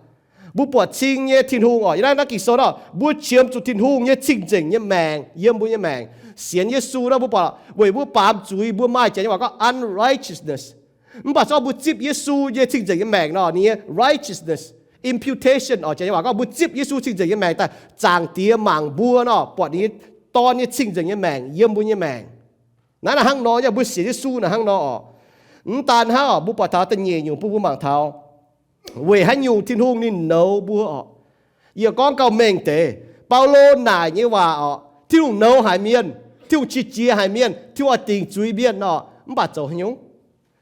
Mbuo buatc cing nyei Tin-Hungh oc, yiem naaiv naaiv Ging-Sou nor, mbuo qiemx zuqc Tin-Hungh nyei cing-nzengc nyei maengc yiem mbuo nyei maengc. Sienx Yesu nor, mbuo buatc weic mbuo baamz zuiz, mbuo maaih Janx nyei waac gorngv unrighteousness. Mv baac se gorngv mbuo zipv Yesu nyei cing-nzengc nyei maengc nor, ninh nyei righteousness, imputation oc, Janx nyei waac gorngv mbuo zipv Yesu cing-nzengc nyei maengc daaih, Zaangc Diex mangc mbuo nor, buatc ninh nyei Dorn nyei cing-nzengc nyei maengc yiem mbuo nyei maengc. Naaiv naaic hnangv nor, yaac mbuo sienx Yesu naaic hnangv nor oc. Mv daan hnangv oc, mbuo buatc taux da'nyeic nyungc bun mbuo mangc taux weic haaix nyungc Tin-Hungh ninh nouz mbuo oc. Yie gorngv gauh mengh deix, Baulo naaic nyei waac oc, Tin-Hungh nouz haic mienh, Tin-Hungh qiex jiez haic mienh, Tin-Hungh oix dingc zuiz mienh oc. Mv baac zoux haaix nyungc?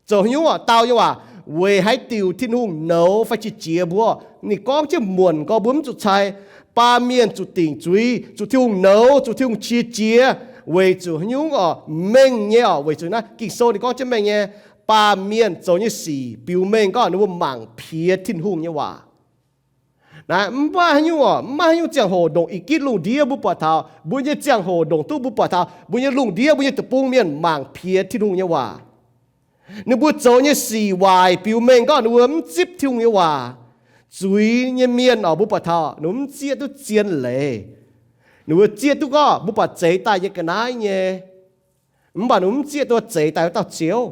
Zoux haaix nyungc oc? Dau nyei waac, weic haaix diuc Tin-Hungh nouz fai qiex jiez mbuo? Ninh gorngv jienv muonc gorx, mbuo mv zuqc cai. Baamh mienh zuqc dingc zuiz, zuqc Tin-Hungh nouz, zuqc Tin-Hungh qiex jiez, weic zuqc haaix nyungc orqc? Mengh nyei orqc, weic zuqc naaiv Ging-Sou ninh gorngv jienv mengh nyei, baamh mienh zoux nyei sic biux mengh gorngv ninh mbuo mangc piex Tin-Hungh nyei waac. Naaiv mv maaih haaix nyungc orqc, mv maaih haaix nyungc ziangh hoc ndongc i gitv lungh ndiev mbuo buatc taux, mbuo nyei ziangh hoc ndongc duqv mbuo buatc taux, mbuo nyei lungh ndiev, mbuo nyei deic-bung mienh mangc piex Tin-Hungh nyei waac. Ninh mbuo zoux nyei sic waaic biux mengh gorngv ninh mbuo mv zipv Tin-Hungh nyei waac. Zuiz nyei mienh orqc, mbuo buatc taux ninh mbuo mv zieqv duqv zien leiz. Ninh mbuo zieqv duqv gorngv mbuo buatc zeix daaih nyei ga'naaiv nyei, mv baac ninh mbuo mv zieqv duqv zeix daaih wuov dauh Ziouv.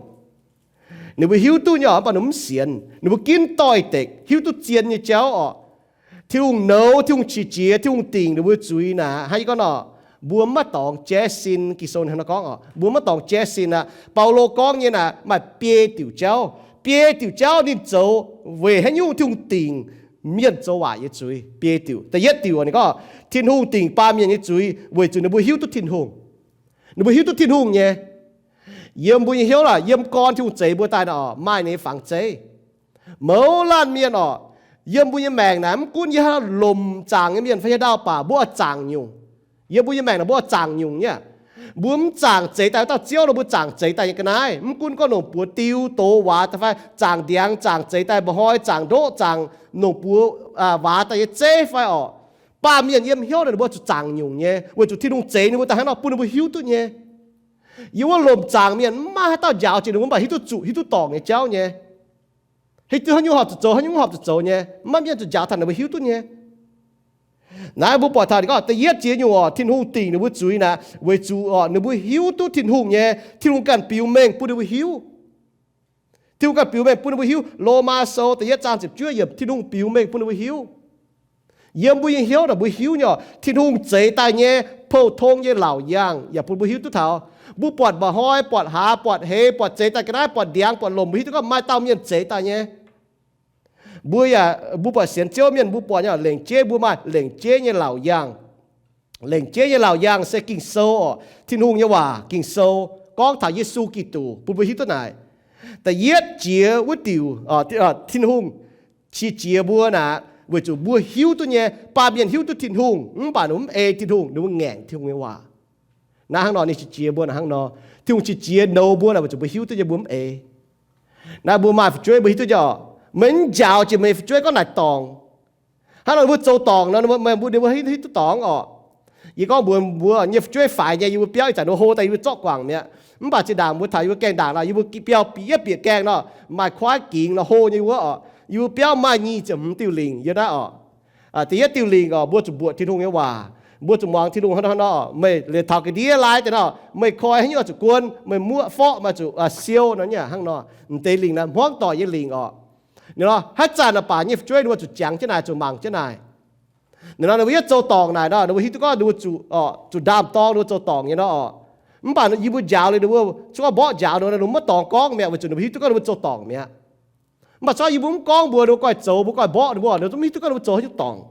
Ninh mbuo hiuv duqv nyei orqc, mv baac ninh mbuo mv sienx. Ninh mbuo ginv doix-dekc hiuv duqv zien nyei jauv orqc. Tin-Hungh nouz, Tin-Hungh qiex jiez, Tin-Hungh dingc ninh mbuo zuiz naaic, hnangv yie gorngv nor, mbuo maiv dorngx jaiv sin. Ging-Sou hnangv nor gorngv orqc, mbuo maiv dorngx jaiv sin aqv. Baulo gorngv nyei naaic maaih biei diuc jauv. Biei diuc jauv ninh zoux weic haaix nyungc Tin-Hungh dingc mienh zoux waaic nyei zuiz. Biei diuc. Da'yietv diuc ninh gorngv Tin-Hungh dingc baamh mienh nyei zuiz weic zuqc ninh mbuo hiuv duqv Tin-Hungh. Ninh mbuo hiuv duqv Tin-Hungh nyei. Yiem mbuo nyei hnyouv lorqc, yiem gorn Tin-Hungh zeix mbuo daaih nor, maaih ninh nyei fangx zeiv. Mouz laanh mienh orqc, yiem mbuo nyei maengc naaic, mv gunv yie haaix lomc zaangc nyei mienh fai haaix ndau baac mbuo oix zaangc nyungc. Yiem mbuo nyei maengc naaic mbuo oix zaangc nyungc nyei aqv. Mbuo mv zaangc zeix daaih wuov dauh Ziouv nor, mbuo zaangc zeix daaih nyei ga'naaiv. Mv gunv gorngv longc buoz diu, doz, waac daaih fai zaangc ndiangx, zaangc zeix daaih mba'hnoi, zaangc ndoqv, zaangc longc buoz, aa, waac daaih nyei zeiv fai orqc, baamh mienh yiem hnyouv naaic ninh mbuo zuqc zaangc nyungc nyei, weic zuqc Tin-Hungh zeix ninh mbuo daaih hnangv nor bun ninh mbuo hiuv duqv nyei. Yiem wuov lomc zaangc mienh mv maaih haaix dauh njaaux jiex ninh mbuo, mv baac hiuv duqv zuqc, hiuv duqv dorngc nyei jauv nyei. Hiuv duqv haaix nyungc horpc zuqc zoux, haaix nyungc horpc zuqc zoux nyei, mv maaih mienh zuqc njaaux taux ninh mbuo hiuv duqv nyei. Naaiv mbuo buatc taux ninh gorngv da'yietv jiex nyungc orqc, Tin-Hungh dingc ninh mbuo zuiz naaic weic zuqc orqc, ninh mbuo hiuv duqv Tin-Hungh nyei, Tin-Hungh ganh biux mengh bun ninh mbuo hiuv. Tin-Hungh ganh biux mengh bun ninh mbuo hiuv. Lomaa Sou da'yietv zaang ziepc juov yiemc, Tin-Hungh biux mengh bun ninh mbuo hiuv. Yiem mbuo nyei hnyouv naaic mbuo hiuv nyei orqc, Tin-Hungh zeix daaih nyei pou-tong nyei laauc yaangh yaac bun mbuo hiuv duqv taux. Mbuo buatc mba'hnoi, buatc hlaax, buatc hleix, buatc zeix daaih ga'naaiv, buatc ndiangx, buatc lomc, mbuo hiuv duqv gorngv maaih dauh mienh zeix daaih nyei. Mbuo yaac, mbuo buatc sienx Ziouv mienh mbuo buatc nyei orqc, lengc jeiv mbuo maaih lengc jeiv nyei laauc yaangh. Lengc jeiv nyei laauc yaangh se Ging-Sou orqc, Tin-Hungh nyei waac. Ging-Sou gorngv taux Yesu Giduc bun mbuo hiuv duqv naaic. Da'yietv jiex wuov diuc, Tin-Hungh qiex jiez mbuo naaic weic zuqc mbuo hiuv duqv nyei, baamh mienh hiuv duqv Tin-Hungh mv baac ninh mbuo mv ei Tin-Hungh, ninh mbuo ngaengc Tin-Hungh nyei waac. Naaiv hnangv nor ninh qiex jiez mbuo naaic hnangv nor. Tin-Hungh qiex jiez nouz mbuo naaic weic zuqc mbuo hiuv duqv nyei, mbuo mv ei. Naaiv mbuo maaih fu'jueiv mbuo hiuv duqv nyei orqc, meih mv njaaux jiex meih fu'jueiv gorngv naaic dorngc. Hnangv nor mbuo zoux dorngc nor, meih mbuo, mbuo hiuv duqv dorngc orqc. Yie gorngv mbuox mbuo nyei fu'jueiv faix nyei, yie mbuo biauv ih zanc ninh hlo daaih yie mbuo zorqv guangc mi'aqv. Mv baac zinh ndaangc mbuo taux yie mbuo gaengh ndaangc nor, yie mbuo biauv bieqc yietv bieqc gaengh nor, maaih kuaaiv gingx nor hlo nyei wuov orqc. Yie mbuo biauv maaih nyic ziepc hmz diuh lingc yiem naaiv orqc. Da'yietv diuh lingc orqc, mbuo zuqc mbuoqc Tin-Hungh nyei waac. Mbuo zuqc muangx Tin-Hungh hnangv nor, meih liuz taux ga'ndiev laai deix nor, meih koi haaix nyungc zuqc guon, meih muoqv forqv maaih zuqc siou nor, hnangv nor. M'deix lingc naaiv hmuangv doic nyei lingc orqc. Ninh nor haaix zanc baac nyei fu'jueiv ninh mbuo zuqc jangx jienv naaic, zuqc mangc jienv naaic. Ninh nor ninh mbuo yietv zoux dorngc naaic nor, ninh mbuo hiuv duqv gorngv ninh mbuo zuqc, zuqc ndaam-dorng, ninh mbuo zoux dorngc nyei nor orqc. Mv baac yie mbuo njaaux liuz ninh mbuo, se gorngv mborqv njaaux ninh mbuo, ninh mbuo maiv dorngx gorngv mi'aqv, weic zuqc ninh mbuo hiuv duqv gorngv ninh mbuo zoux dorngc mi'aqv. Mv baac se gorngv yie mbuo mv gorngv mbuox ninh mbuo goiv zoux, mbuo goiv mborqv ninh mbuo, ninh mbuo mv hiuv duqv gorngv ninh mbuo zoux haaix nyungc dorngc.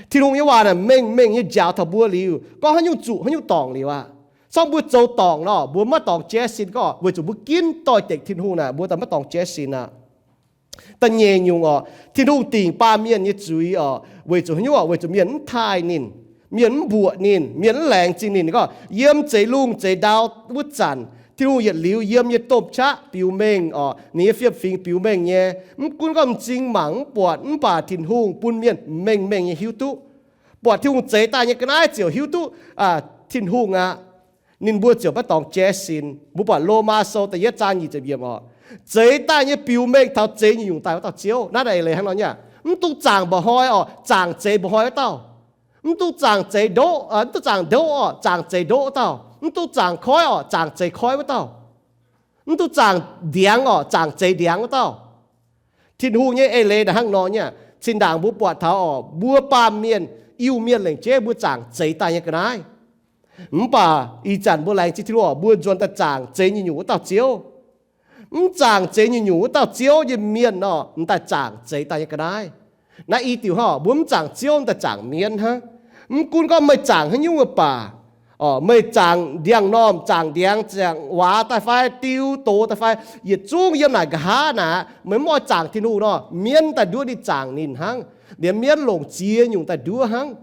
Tin-Hungh nyei waac naaic mengh mengh nyei njaaux taux mbuo liuz, gorngv haaix nyungc zuqc haaix nyungc dorngc liuz aqv. Se gorngv mbuo zoux dorngc nor, mbuo maiv dorngx jaiv sin gorngv weic zuqc mbuo ginv doix-dekc Tin-Hungh naaic, mbuo daaih maiv dorngx jaiv sin aqv. Da'nyeic nyungc orqc, Tin-Hungh dingc baamh mienh nyei zuiz orqc, weic zuqc haaix nyungc orqc? Weic zuqc mienh mv taaih ninh, mienh mv mbuoqc ninh, mienh mv laengz zingh ninh. Gorngv yiem zeix lungh zeix ndau wuov zanc, Tin-Hungh yietc liuz yiem nyei domh qaqv biux mengh orqc, ninh nyei fiem-fingx biux mengh nyei. Mv gunv gorngv m'zing mangc mv buatc, mv baac Tin-Hungh bun mienh mengh mengh nyei hiuv duqv. Buatc Tin-Hungh zeix daaih nyei ga'naaiv ziouc hiuv duqv Tin-Hungh aqv. Ninh mbuo ziouc maiv dorngx jaiv sin. Mbuo buatc Lomaa Sou da'yietv zaang nyic ziepc yiemc orqc, zeix daaih nyei biux mengh taux zeix nyungc-nyungc daaih wuov dauh Ziouv. Naaiv naaic eix leiz hnangv nor nyei aqv. Mv dungx zaangc mba'hnoi orqc, zaangc zeix mba'hnoi wuov dauh. Mv dungx zaangc zeix ndoqv, mv dungx zaangc ndoqv orqc, zaangc zeix ndoqv wuov dauh. Mv dungx zaangc koiv orqc, zaangc zeix koiv wuov dauh. Mv dungx zaangc ndiangx orqc, zaangc zeix ndiangx wuov dauh. Tin-Hungh nyei eix leiz naaic hnangv nor nyei aqv. Zinh ndaangc mbuo buatc taux orqc, mbuo baamh mienh, Iu-Mienh lengc jeiv mbuo zaangc zeix daaih nyei ga'naaiv. Mv baac ih zanc mbuo laengz zingh Tin-Hungh orqc, mbuo nzuonx daaih zaangc zeix nyungc-nyungc wuov dauh Ziouv. Mv zaangc zeix nyungc-nyungc wuov dauh Ziouv nyei mienh nor, m'daaih zaangc zeix daaih nyei ga'naaiv. Naaiv i diuc hnangv, mbuo mv zaangc Ziouv, m'daaih zaangc mienv hnangv. Mv gunv gorngv meih zaangc haaix nyungc baac, meih zaangc ndiangx-normh, zaangc ndiangx, zaangc waac daaih fai, diu doz daaih fai, yietc zungv yiem naaic nqa'haav naaic, meih mv oix zaangc Tin-Hungh nor, mienv daaih nduov ninh zaangc ninh hnangv. Liemh mienv longc ziex nyungc daaih nduov hnangv,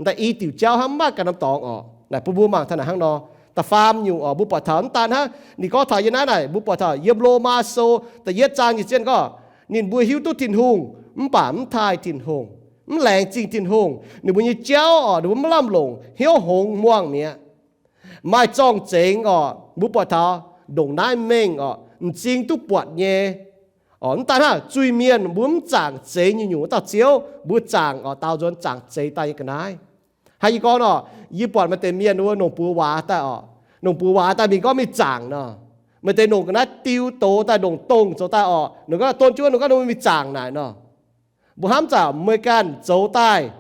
daaih i diuc jauv hnangv, mv maaih ganh norm dorngx orqc. Naaic bun mbuo mangc taux naaic hnangv nor. Da'faam nyungc orqc, mbuo buatc taux mv daan hnangv, ninh gorngv taux yie naaiv naaic, mbuo buatc taux yiem Lomaa Sou da'yietv zaang nyei zien gorngv, ninh mbuo hiuv duqv Tin-Hungh, mv baac mv taaih Tin-Hungh, mv laengz zingh Tin-Hungh. Ninh mbuo nyei jauv orqc, ninh mbuo mv lamh longc, hnyouv hngongx muangh mi'aqv. Maaih zorng-zengx orqc, mbuo buatc taux ndongc naaiv mengh orqc, m'zing duqv buatc nyei. Orqc, mv daan hnangv, zuiz-mienh mbuo mv zaangc zeix nyungc-nyungc wuov dauh Ziouv, mbuo zaangc orqc, daaux nzuonx zaangc zeix daaih nyei ga'naaiv. Hnangv yie gorngv orqc, yie buatc maaih deix mienh wuov nongc buoz waac daaih orqc, nongc buoz waac daaih mingh gorngv mingh zaangc nor, maaih deix nongc ga'naaiv diu doz daaih, nongc dongh zoux daaih orqc, nongc ga'naaiv don jienv wuov, nongc ga'naaiv nor mingh zaangc naaic nor. Mbuo hnamv zanc meih ganh zoux daaih,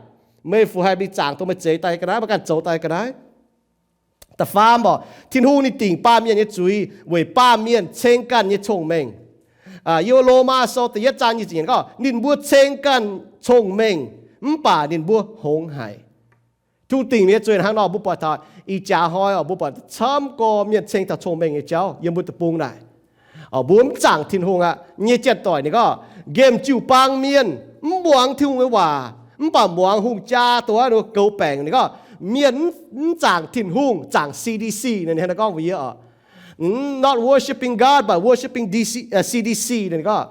meih fu haih mingh zaangc dongh meih zeix daaih ga'naaiv, meih ganh zoux daaih ga'naaiv. Da'faam orqc, Tin-Hungh ninh dingc baamh mienh nyei zuiz weic baamh mienh ceng ganh nyei cong-mengh. Yiem Lomaa Sou da'yietv zaang nyic ziepc yietc gorngv, ninh mbuo ceng ganh cong-mengh, mv baac ninh mbuo hngongx haic. Tin-Hungh dingc mienh nyei zuiz hnangv nor, mbuo buatc taux ih jaax hnoi orqc, mbuo buatc camv gorx mienh ceng taux cong-mengh nyei jauv yiem mbuo deic-bung naaic. Orqc, mbuo mv zaangc Tin-Hungh aqv nyei janx-doic, ninh gorngv nqemh jiu-baang mienh mv muangx Tin-Hungh nyei waac, mv baac muangx hungh jaa dongh wuov goux baengc. Ninh gorngv mienh mv zaangc Tin-Hungh, zaangc C D C. Ninh hnangv naaiv gorngv mbuox yie orqc, not worshiping God but worshiping C D C. Ninh gorngv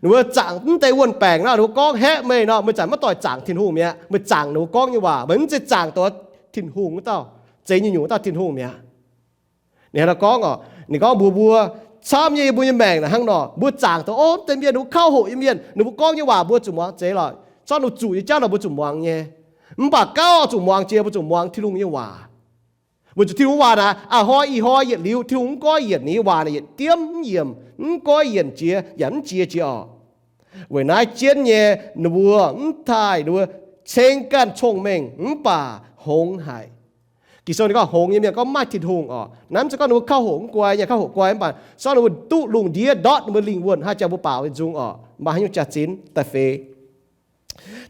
ninh mbuo zaangc mv deix wuonh baengc nor, ninh mbuo gorngv haeqv meih nor, meih zanc maiv doic zaangc Tin-Hungh mi'aqv. Meih zaangc ninh mbuo gorngv nyei waac, meih mv zeiz zaangc dongh wuov Tin-Hungh wuov dauh, zeix nyungc-nyungc wuov dauh Tin-Hungh mi'aqv. Ninh hnangv naaiv gorngv orqc, ninh gorngv mbuox mbuo, camv nyei yiem mbuo nyei maengc naaic hnangv nor, mbuo zaangc dongh, o, mv deix mienh ninh mbuo kauv hoqc nyei mienh, ninh mbuo gorngv nyei waac mbuo zuqc muangx, zeiz lorqc, zorqv ninh mbuo zuqc nyei jauv naaic mbuo zuqc muangx nyei. Mv baac gauh zuqc muangx jiex, mbuo zuqc muangx Tin-Hungh nyei waac. Weic zuqc Tin-Hungh waac naaic, a'hnoi ih hnoi yietc liuz, Tin-Hungh mv goiv yienc, ninh nyei waac naaic yietc diemv mv yiemc, mv goiv yienc jiex yaac mv jiex jiex orqc. Weic naaiv jienv nyei ninh mbuo mv taaih, ninh mbuo ceng ganh cong-mengh mv baac hngongx haic. Ging-Sou ninh gorngv hngongx nyei mienh gorngv mv maaih Tin-Hungh orqc. Naaiv mv zeiz gorngv ninh mbuo kauv hoqc mv guai nyei, kauv hoqc guai mv baac se gorngv ninh mbuo duqv lungh ndiev ndortv ninh mbuo lingh wuonh, haaix jaax mbuo baaux nyei nzung orqc, maaih haaix nyungc jaax-zinh daaih feix.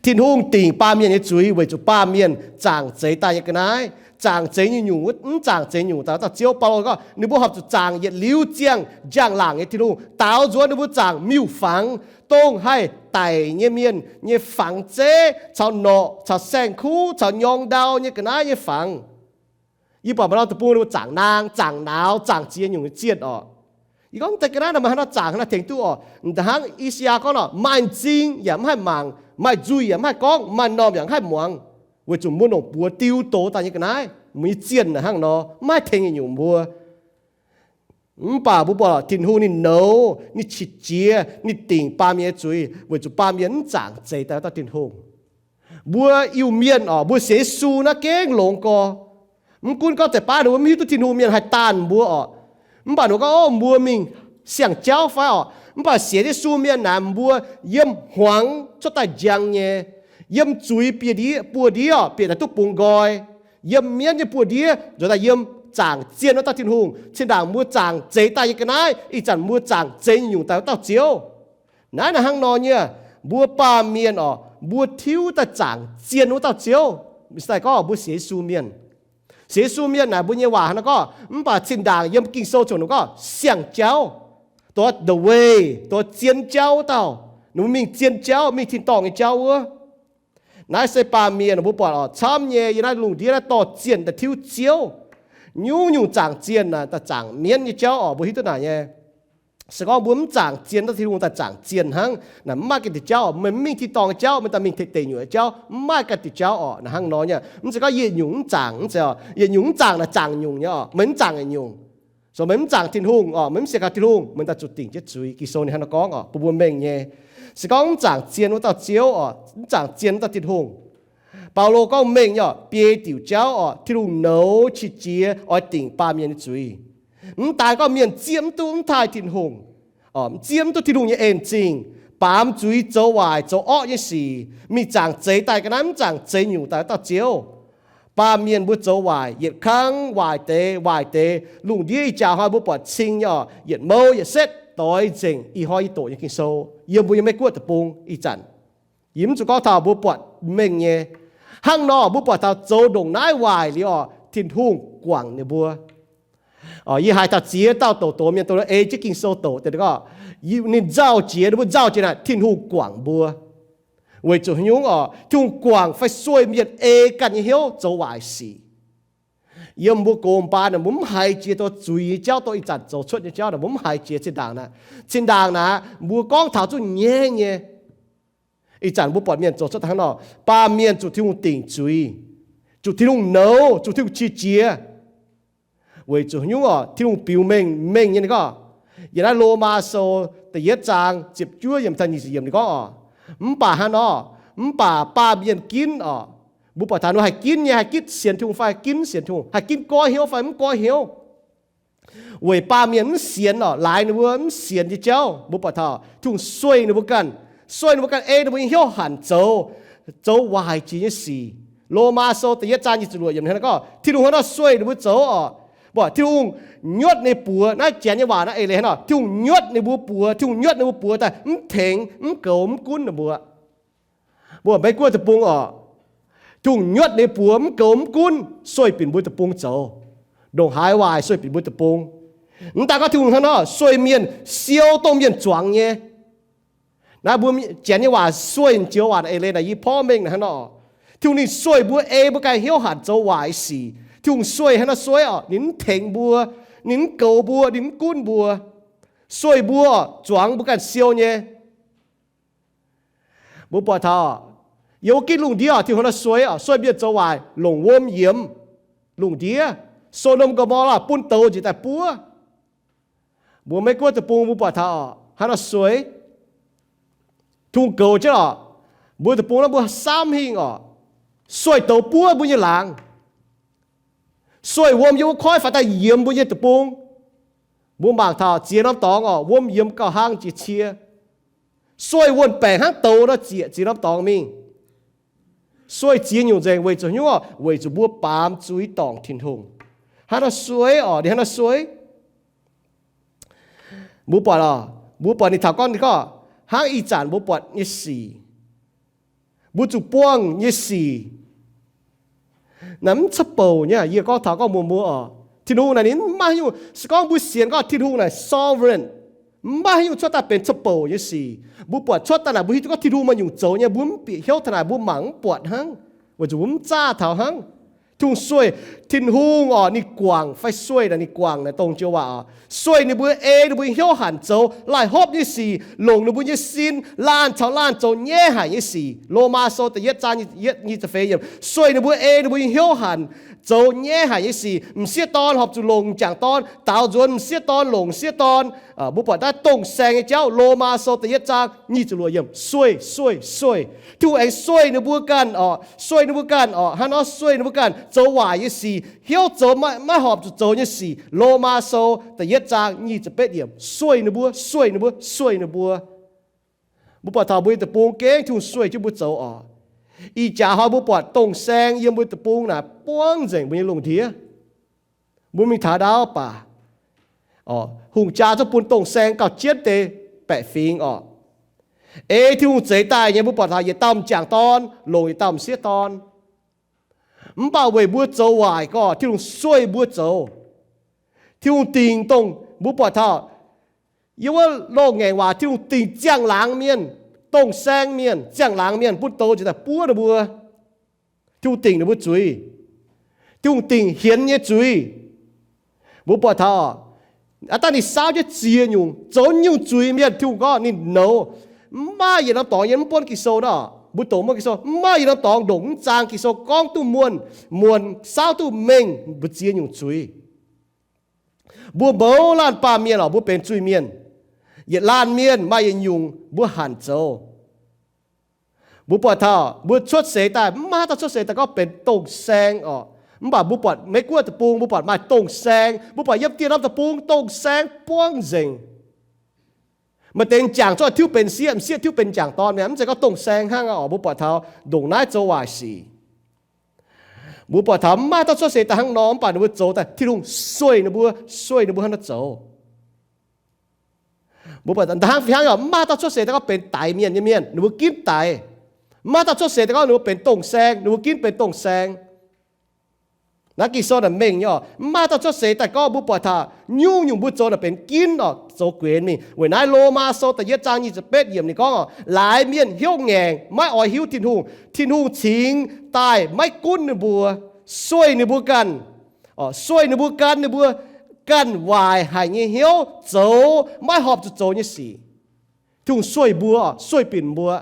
Tin-Hungh dingc baamh mienh nyei zuiz weic zuqc baamh mienh zaangc zeix daaih nyei ga'naaiv, zaangc zeix nyungc-nyungc, mv zaangc zeix nyungc daaih wuov dauh Ziouv. Baulo gorngv ninh mbuo horpc zuqc zaangc yietc liuz ziangh njang-laangc nyei Tin-Hungh, daaux nzuonx ninh mbuo zaangc miuc-fangx, dongh haih daic nyei mienh nyei fangx zeiv caux norqc caux saeng-kuv caux nyorng ndau nyei ga'naaiv nyei fangx. Yie buatc maaih norm deic-bung ninh mbuo zaangc naang, zaangc nauz, zaangc ziex nyungc nyei zienh orqc. Yie gorngv deix ga'naaiv naaic maaih haaix nor zaangc haaix nor tengx duqv orqc. Da'hnangv I^saa^yaa gorngv orqc, maaih m'zing yaac mv haih mangc, maaih nzuih yaac mv haih gorngv, maaih m'normh yaac mv haih muangx, weic zuqc mbuo nongc buoz diu doz daaih nyei ga'naaiv, mbuo nyei zienh naaic hnangv nor mv haih tengx yietc nyungc mbuo. Mv baac mbuo buatc Tin-Hungh ninh nouz, ninh qiex jiez, ninh dingc baamh mienh nyei zuiz weic zuqc baamh mienh mv zaangc zeix daaih wuov dauh Tin-Hungh. Mbuo Iu-Mienh orqc, mbuo sienx Yesu naaiv gengh longx gorx. Mv gunv gorngv deix baav ninh mbuo mv hiuv duqv Tin-Hungh mienh haih daanh mbuo orqc, mv baac ninh mbuo gorngv, o, mbuo mingh siang-jauv fai orqc. Mv baac sienx Yesu mienh naaic mbuo yiem hmuangx cuotv daaih njang nyei, yiem zuiz bieqc ndiev, buoz-ndiev orqc, bieqc daaih duqv bungx nqoi, yiem mienv nyei buoz-ndiev nzuonx daaih yiem zaangc zienh wuov dauh Tin-Hungh. Zinh ndaangc mbuo zaangc zeix daaih nyei ga'naaiv, ih zanc mbuo zaangc zeix nyungc daaih wuov dauh Ziouv. Naaiv naaic hnangv nor nyei, mbuo baamh mienh orqc, mbuo tiuv daaih zaangc zienh wuov dauh Ziouv. Mv zeiz gorngv mbuo sienx Yesu mienh. Sienx Yesu mienh naaic mbuo nyei waac hnangv nor gorngv, mv baac zinh ndaangc yiem Ging-Sou ziouc ninh gorngv siang-jauv, dongh the way, dongh zien jauv wuov dauh. Ninh mbuo mingh zien jauv, mingh tin-dorngh nyei jauv wuov. Naaiv se baamh mienh mbuo buatc orqc, camv nyei yiem naaiv lungh ndiev naaiv dorh zienh daaih tiuv Ziouv. Nyungc-nyungc zaangc zienh naaic daaih zaangc mienv nyei jauv orqc, mbuo hiuv duqv naaic nyei. Se gorngv mbuo mv zaangc zienh wuov dauh Tin-Hungh daaih zaangc zienh hnangv naaic, mv maaih ganh diuc jauv orqc. Meih mv mingh tin-dorngh nyei jauv, meih daaih mingh deic-nyuoqc nyei jauv, mv maaih ganh diuc jauv orqc. Naaiv hnangv nor nyei, mv zeiz gorngv yietc nyungc mv zaangc, mv zeiz orqc, yietc nyungc mv zaangc naaic zaangc nyungc nyei orqc. Meih mv zaangc yietc nyungc. So meih mv zaangc Tin-Hungh orqc, meih mv sienx kaux Tin-Hungh, meih daaih zuqc dingc jienv zuiz. Ging-Sou ninh hnangv nor gorngv orqc, bun mbuo mengh nyei. Se gorngv mv zaangc zienh wuov dauh Ziouv orqc, mv zaangc zienh wuov dauh Tin-Hungh, Baulo gorngv mengh nyei orqc, biei diuc jauv orqc, Tin-Hungh nouz qiex jiez oix dingc baamh mienh nyei zuiz. Mv daan gorngv mienh zieqv mv duqv mv taaih Tin-Hungh, zieqv mv duqv Tin-Hungh nyei en zingh, baamz zuiz zoux waaic zoux orqv nyei sic, mingh zaangc zeix daaih ga'naaiv mv zaangc zeix nyungc daaih wuov dauh Ziouv. Baamh mienh mbuo zoux waaic, yietc kangv waaic deix waaic deix. Lungh ndiev ih jaax hnoi mbuo buatc cing nyei orqc, yietc mouv yietc setv doix nzengc. Ih hnoi yie doqc nyei Ging-Sou yiem mbuo nyei Meiv Guoqv deic-bung ih zanc, yie mv zuqc gorngv taux mbuo buatc mengh nyei. Hnangv nor mbuo buatc taux zoux ndongc naaiv waaic liuz orqc, Tin-Hungh guangc ninh mbuo. Yie haiz taux ziex dauh doqc doz mienh dongh ei jienv Ging-Sou doqc deix gorngv, ninh nzauh jiex, ninh mbuo nzauh jiex naaic Tin-Hungh guangc mbuo. Weic zuqc haaix nyungc orqc? Tin-Hungh guangc fai sueih mienh ei ganh nyei hnyouv zoux waaic sic. Yiem mbuo gox mbaan naaic, mbuo mv haiz jiex dongh zuiz nyei jauv, dongh ih zanc zoux cuotv nyei jauv naaic, mbuo mv haiz jiex. Zinh ndaangc naaic, zinh ndaangc naaic mbuo gorngv taux zuqc nyaiv nyei. Ih zanc mbuo buatc mienh zoux cuotv hnangv nor, baamh mienh zuqc Tin-Hungh dingc zuiz, zuqc Tin-Hungh nouz, zuqc Tin-Hungh qiex jiez. Weic zuqc haaix nyungc orqc? Tin-Hungh biux mengh mengh nyei ninh gorngv, yiem naaiv Lomaa Sou da'yietv zaang ziepc juov yiemc taux nyic ziepc yiemc ninh gorngv orqc, mv baac hnangv nor, mv baac baamh mienh ginv orqc. Mbuo buatc taux ninh mbuo haih ginv nyei, haih ginv sienx Tin-Hungh fai ginv sienx Tin-Hungh, haih ginv goiv hnyouv fai mv goiv hnyouv. Weic baamh mienh mv sienx orqc, laaix ninh mbuo mv sienx nyei jauv, mbuo buatc taux Tin-Hungh sueih ninh mbuo ganh, sueih ninh mbuo ganh ei ninh mbuo nyei hnyouv hanc zoux, zoux waaic jiex nyei sic. Lomaa Sou da'yietv zaang nyic ziepc luoqc yiemc hnangv naaiv gorngv, Tin-Hungh hnangv naaiv sueih ninh mbuo zoux orqc. Mbuo, Tin-Hungh nyuotv ninh buoz. Naaiv janx nyei waac naaiv eix leiz hnangv nor, Tin-Hungh nyuotv ninh mbuo buoz, Tin-Hungh nyuotv ninh mbuo buoz daaih mv tengx, mv goux, mv gunv ninh mbuo. Mbuo Meiv Guoqv deic-bung orqc, Tin-Hungh nyuotv ninh buoz mv goux mv gunv, sueih binc mbuo deic-bung zoux. Ndongc haaix waaic sueih binc mbuo deic-bung. Mv daan gorngv Tin-Hungh hnangv nor sueih mienh siou dongh mienh zuangx nyei. Naaiv mbuo janx nyei waac sueih joux waac eix leiz naaic yie porv mengh naaiv hnangv nor. Tin-Hungh ninh sueih mbuo ei mbuo ganh hnyouv hanc zoux waaic sic. Tin-Hungh sueih hnangv nor sueih orqc, ninh mv tengx mbuo, ninh mv goux mbuo, ninh mv gunv mbuo. Sueih mbuo orqc, zuangx mbuo ganh siou nyei. Mbuo buatc taux, yiem wuov gitv lungh ndiev orqc, Tin-Hungh hnangv nor sueih orqc, sueih mienh zoux waaic, longc wuom yiemx lungh ndiev. So^ndom Go^mo^laa bun douz njiec daaih buov. Mbuo Meiv Guoqv deic-bung mbuo buatc taux orqc, hnangv nor sueih. Tin-Hungh goux jienv orqc, mbuo deic-bung naaiv mbuo samv hingh orqc, sueih douz buov mbuo nyei laangz. Sueih wuom yiem wuov koiv faaux daaih yiemx mbuo nyei deic-bung. Mbuo mangc taux ziex norm dorngx orqc, wuom yiemx gauh hlang jiex cie. Sueih wuon-baengc hnangv douz nor ziec ziex norm dorngx mingh. Sueih ziex nyungc nzengc weic zuqc haaix nyungc orqc? Weic zuqc mbuo baamz zuiz dorngc Tin-Hungh. Hnangv nor sueih orqc, ninh hnangv nor sueih. Mbuo buatc orqc, mbuo buatc ninh taux gorngv, ninh gorngv hnangv ih zanc mbuo buatc nyei sic, mbuo zuqc buangh nyei sic naaic mv ca'bouc nyei. Yie gorngv taux gorngv mbuox mbuo orqc, Tin-Hungh naaic ninh mv maaih haaix nyungc, se gorngv mbuo sienx gorngv Tin-Hungh naaic sovereign, mv maaih haaix nyungc cuotv daaih benx ca'bouc nyei sic. Mbuo buatc cuotv daaih naaic mbuo hiuv duqv gorngv Tin-Hungh maaih nyungc zoux nyei, mbuo mv bieqc hnyouv taux naaic, mbuo mangc mv buatc hnangv, weic zuqc mbuo mv zaah taux hnangv. Tin-Hungh sueih, Tin-Hungh orqc, ninh guangc fai sueih naaic, ninh guangc naaic dongh joux waac orqc, sueih ninh mbuo, ei ninh mbuo nyei hnyouv hanc zoux laih hopv nyei sic, longc ninh mbuo nyei sin laanh caux laanh zoux nyaiv haic nyei sic. Lomaa Sou da'yietv zaang nyic ziepc feix yiemc, sueih ninh mbuo, ei ninh mbuo nyei hnyouv hanc zoux nyaiv haic nyei sic. M'sieqv dorn horpc zuqc longc m'jangc dorn, daaux nzuonx m'sieqv dorn, longc m'sieqv dorn. Mbuo buatc naaiv dongh saeng nyei jauv, Lomaa Sou da'yietv zaang nyic ziepc luoqc yiemc, sueih, sueih, sueih. Tin-Hungh aengx sueih ninh mbuo ganh orqc, sueih ninh mbuo ganh orqc, hnangv nor sueih ninh mbuo ganh zoux waaic nyei sic, hnyouv zoux maiv horpc zuqc zoux nyei sic. Lomaa Sou da'yietv zaang nyic ziepc betv yiemc, sueih ninh mbuo, sueih ninh mbuo, sueih ninh mbuo. Mbuo buatc taux mbuo nyei deic-bung gengh Tin-Hungh sueih jienv mbuo zoux orqc. Ih jaax hnoi mbuo buatc dongh saeng yiem mbuo deic-bung naaic buangv nzengc mbuo nyei lungh ndiev. Mbuo mingh taux ndaauv baac, hungh jaa zungv bun dongh saeng gauh jienv deix baeqc fingx orqc. Ei Tin-Hungh zeix daaih nyei, mbuo buatc taux yietc dauh m'jangc dorn longc yietc dauh m'sieqv dorn. Mv baac weic mbuo zoux waaic gorqv, Tin-Hungh sueih mbuo zoux. Tin-Hungh dingc dongh mbuo buatc taux yiem wuov loz-ngaengc waac, Tin-Hungh dingc ziangh laangz mienh, dongh saeng mienh, ziangh laangz mienh bun douz njiec daaih buov ninh mbuo. Tin-Hungh dingc ninh mbuo zuiz. Tin-Hungh dingc hienx nyei zuiz. Mbuo buatc taux aqv, dangh ninh saauv jienv ziex nyungc, zoux nyungc zuiz mienh, Tin-Hungh gorngv ninh nouz. Mv maaih yietc norm dorngx yiem mv buonv Ging-Sou nor, mbuo doqc mv buonv Ging-Sou, mv maaih yietc norm dorngx ndongc mv zaang Ging-Sou gorngv duqv muonh, muonh saauv duqv mengh mbu'ziex nyungc zuiz. Mbuo mouz laanh baamh mienh orqc, mbuo benx zuiz-mienh. Yietc laanh mienh maaih yietc nyungc mbuo hanc zoux. Mbuo buatc taux mbuo cuotv seix daaih, mv maaih haaix dauh cuotv seix daaih gorngv benx dongh saeng orqc. Mv baac mbuo buatc Meiv Guoqv deic-bung, mbuo buatc maaih dongh saeng, mbuo buatc yiem dieh norm deic-bung dongh saeng buangv nzengc. Maaih deix m'jangc zungv tiuv benx sieqv, m'sieqv tiuv benx m'jangc dorn mi'aqv. Mv zeiz gorngv dongh saeng hnangv orqc. Mbuo buatc taux ndongc naaiv zoux waaic sic. Mbuo buatc taux mv maaih dauh cuotv seix daaih hnangv nor, mv baac ninh mbuo zoux daaih Tin-Hungh sueih ninh mbuo, sueih ninh mbuo hnangv nor zoux. Mbuo buatc hnangv fih hnangv orqc, mv maaih dauh cuotv seix daaih gorngv benx daix mienh nyei mienh, ninh mbuo ginv daix. Mv maaih dauh cuotv seix daaih gorngv ninh mbuo benx dongh saeng, ninh mbuo ginv benx dongh saeng. Naaiv Ging-Sou naaic mengh nyei oc. Mv maaih dauh cuotv seix daaih gorngv mbuo buatc taux nyungc-nyungc mbuo zoux naaic benx ginv oc, zoux guenx mingh. Weic naaiv Lomaa Sou da'yietv zaang nyic ziepc betv yiemc ninh gorngv oc, laaix mienh hnyouv ngaengc, maiv oix hiuv Tin-Hungh, Tin-Hungh cingx daaih maiv gunv ninh mbuo, sueih ninh mbuo ganh, sueih ninh mbuo gan ninh mbuo ganh waaic haic nyei hnyouv zoux maiv horpc zuqc zoux nyei sic. Tin-Hungh sueih mbuo, sueih binc mbuo,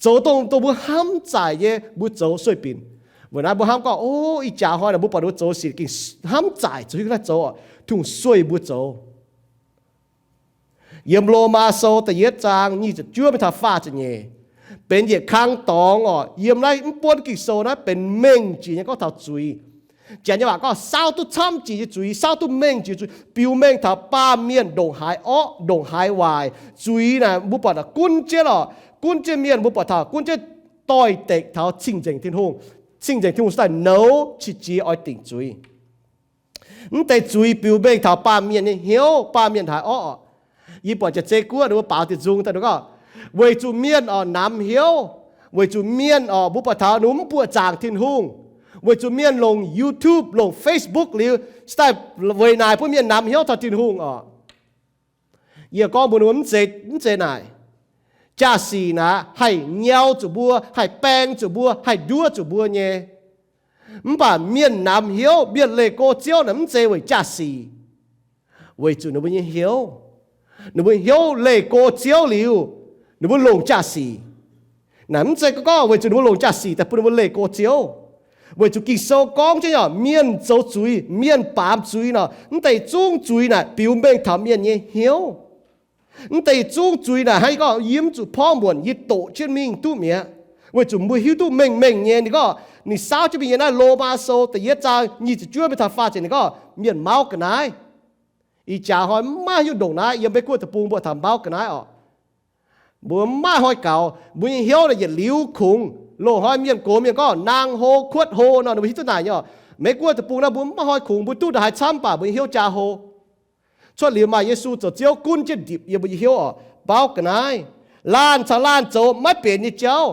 zoux dongh, dongh mbuo hnamv zaaic nyei mbuo zoux sueih binc. Weic naaiv mbuo hnamv gorngv, o, ih jaax hnoi naaic mbuo buatc ninh mbuo zoux sic gengh hnamv zaaic zoux hiuv naaiv zoux oc, Tin-Hungh sueih mbuo zoux. Yiem Lomaa Sou da'yietv zaang nyic ziepc juov mingh taux faah ziepc nyeic, benx yietc kang dorngx oc. Yiem naaiv mv buonv Ging-Sou naaiv benx mengh jiex nyei gorngv taux zuiz. Janx nyei waac gorngv saauv duqv camv jiex nyei zuiz, saauv duqv mengh jiex zuiz, biux mengh taux baamh mienh ndongc haaix orqv, ndongc haaix waaic. Zuiz naaic mbuo buatc taux gunv jienv oc, gunv jienv mienh, mbuo buatc taux gunv jienv doix-dekc taux cing-nzengc Tin-Hungh. Cing-nzengc Tin-Hungh se daaih nouz qiex jiez oix dingc zuiz. Mv deix zuiz biux mengh taux baamh mienh nyei hnyouv, baamh mienh haaix orqv oc. Yie buatc jiex zei guoqv ninh mbuo baaux diuh nzung daaih ninh gorngv, weic zuqc mienh oc namx hnyouv, weic zuqc mienh oc mbuo buatc taux ninh mbuo mv buoqc zaangc Tin-Hungh, weic zuqc mienh longc YouTube, longc Facebook liuz, se daaih weic naaic bun mienh namx hnyouv taux Tin-Hungh oc. Yie gorngv mbuox ninh mbuo mv zeiz, mv zeiz naaic. Jaa-sic naaic haih nyau zuqc mbuo, haih baeng zuqc mbuo, haih nduov zuqc mbuo nyei. Mv baac mienh namx hnyouv, mienh leih go Ziouv naaic mv zeiz weic jaa-sic, weic zuqc ninh mbuo nyei hnyouv, ninh mbuo hnyouv leih go Ziouv liuz, ninh mbuo longc jaa-sic. Naaic mv zeiz gorngv weic zuqc ninh mbuo longc jaa-sic daaih bun ninh mbuo leih go Ziouv. Weic zuqc Ging-Sou gorngv jienv oc, mienh zoux zuiz, mienh baamz zuiz nor, mv deix zungv zuiz naaic biux mengh taux mienh nyei hnyouv. Mv deix zungv zuiz naaic hnangv yie gorngv, yie mv zuqc porv muonc, yie doqc jienv mingh duqv mi'aqv. Weic zuqc mbuo hiuv duqv mengh mengh nyei. Ninh gorngv, ninh saauv jienv mingh yiem naaiv Lomaa Sou da'yietv zaang nyic ziepc juov mingh taux faah ziepc, ninh gorngv mienh mauv ga'naaiv. Ih jaax hnoi mv maaih haaix nyungc ndongc naaiv yiem Meiv Guoqv deic-bung mbuo taux mauv ga'naaiv oc. Mbuo mv maaih hnoi gaux, mbuo nyei hnyouv naaic yietc liuz kungx. Loz-hnoi mienh gox mienh gorngv naang hlo, kuotv hlo nor, ninh mbuo hiuv duqv naaic nyei oc. Meiv Guoqv deic-bung naaiv mbuo mv maaih hnoi kungx, mbuo duqv ndongc haaix camv baac mbuo nyei hnyouv jaa hlo. Cuotv liuz maaih Yesu zoux Ziouv gunv jienv ndipc yiem mbuo nyei hnyouv oc, mauv ga'naaiv. Laanh caux laanh zoux maiv benx nyei jauv.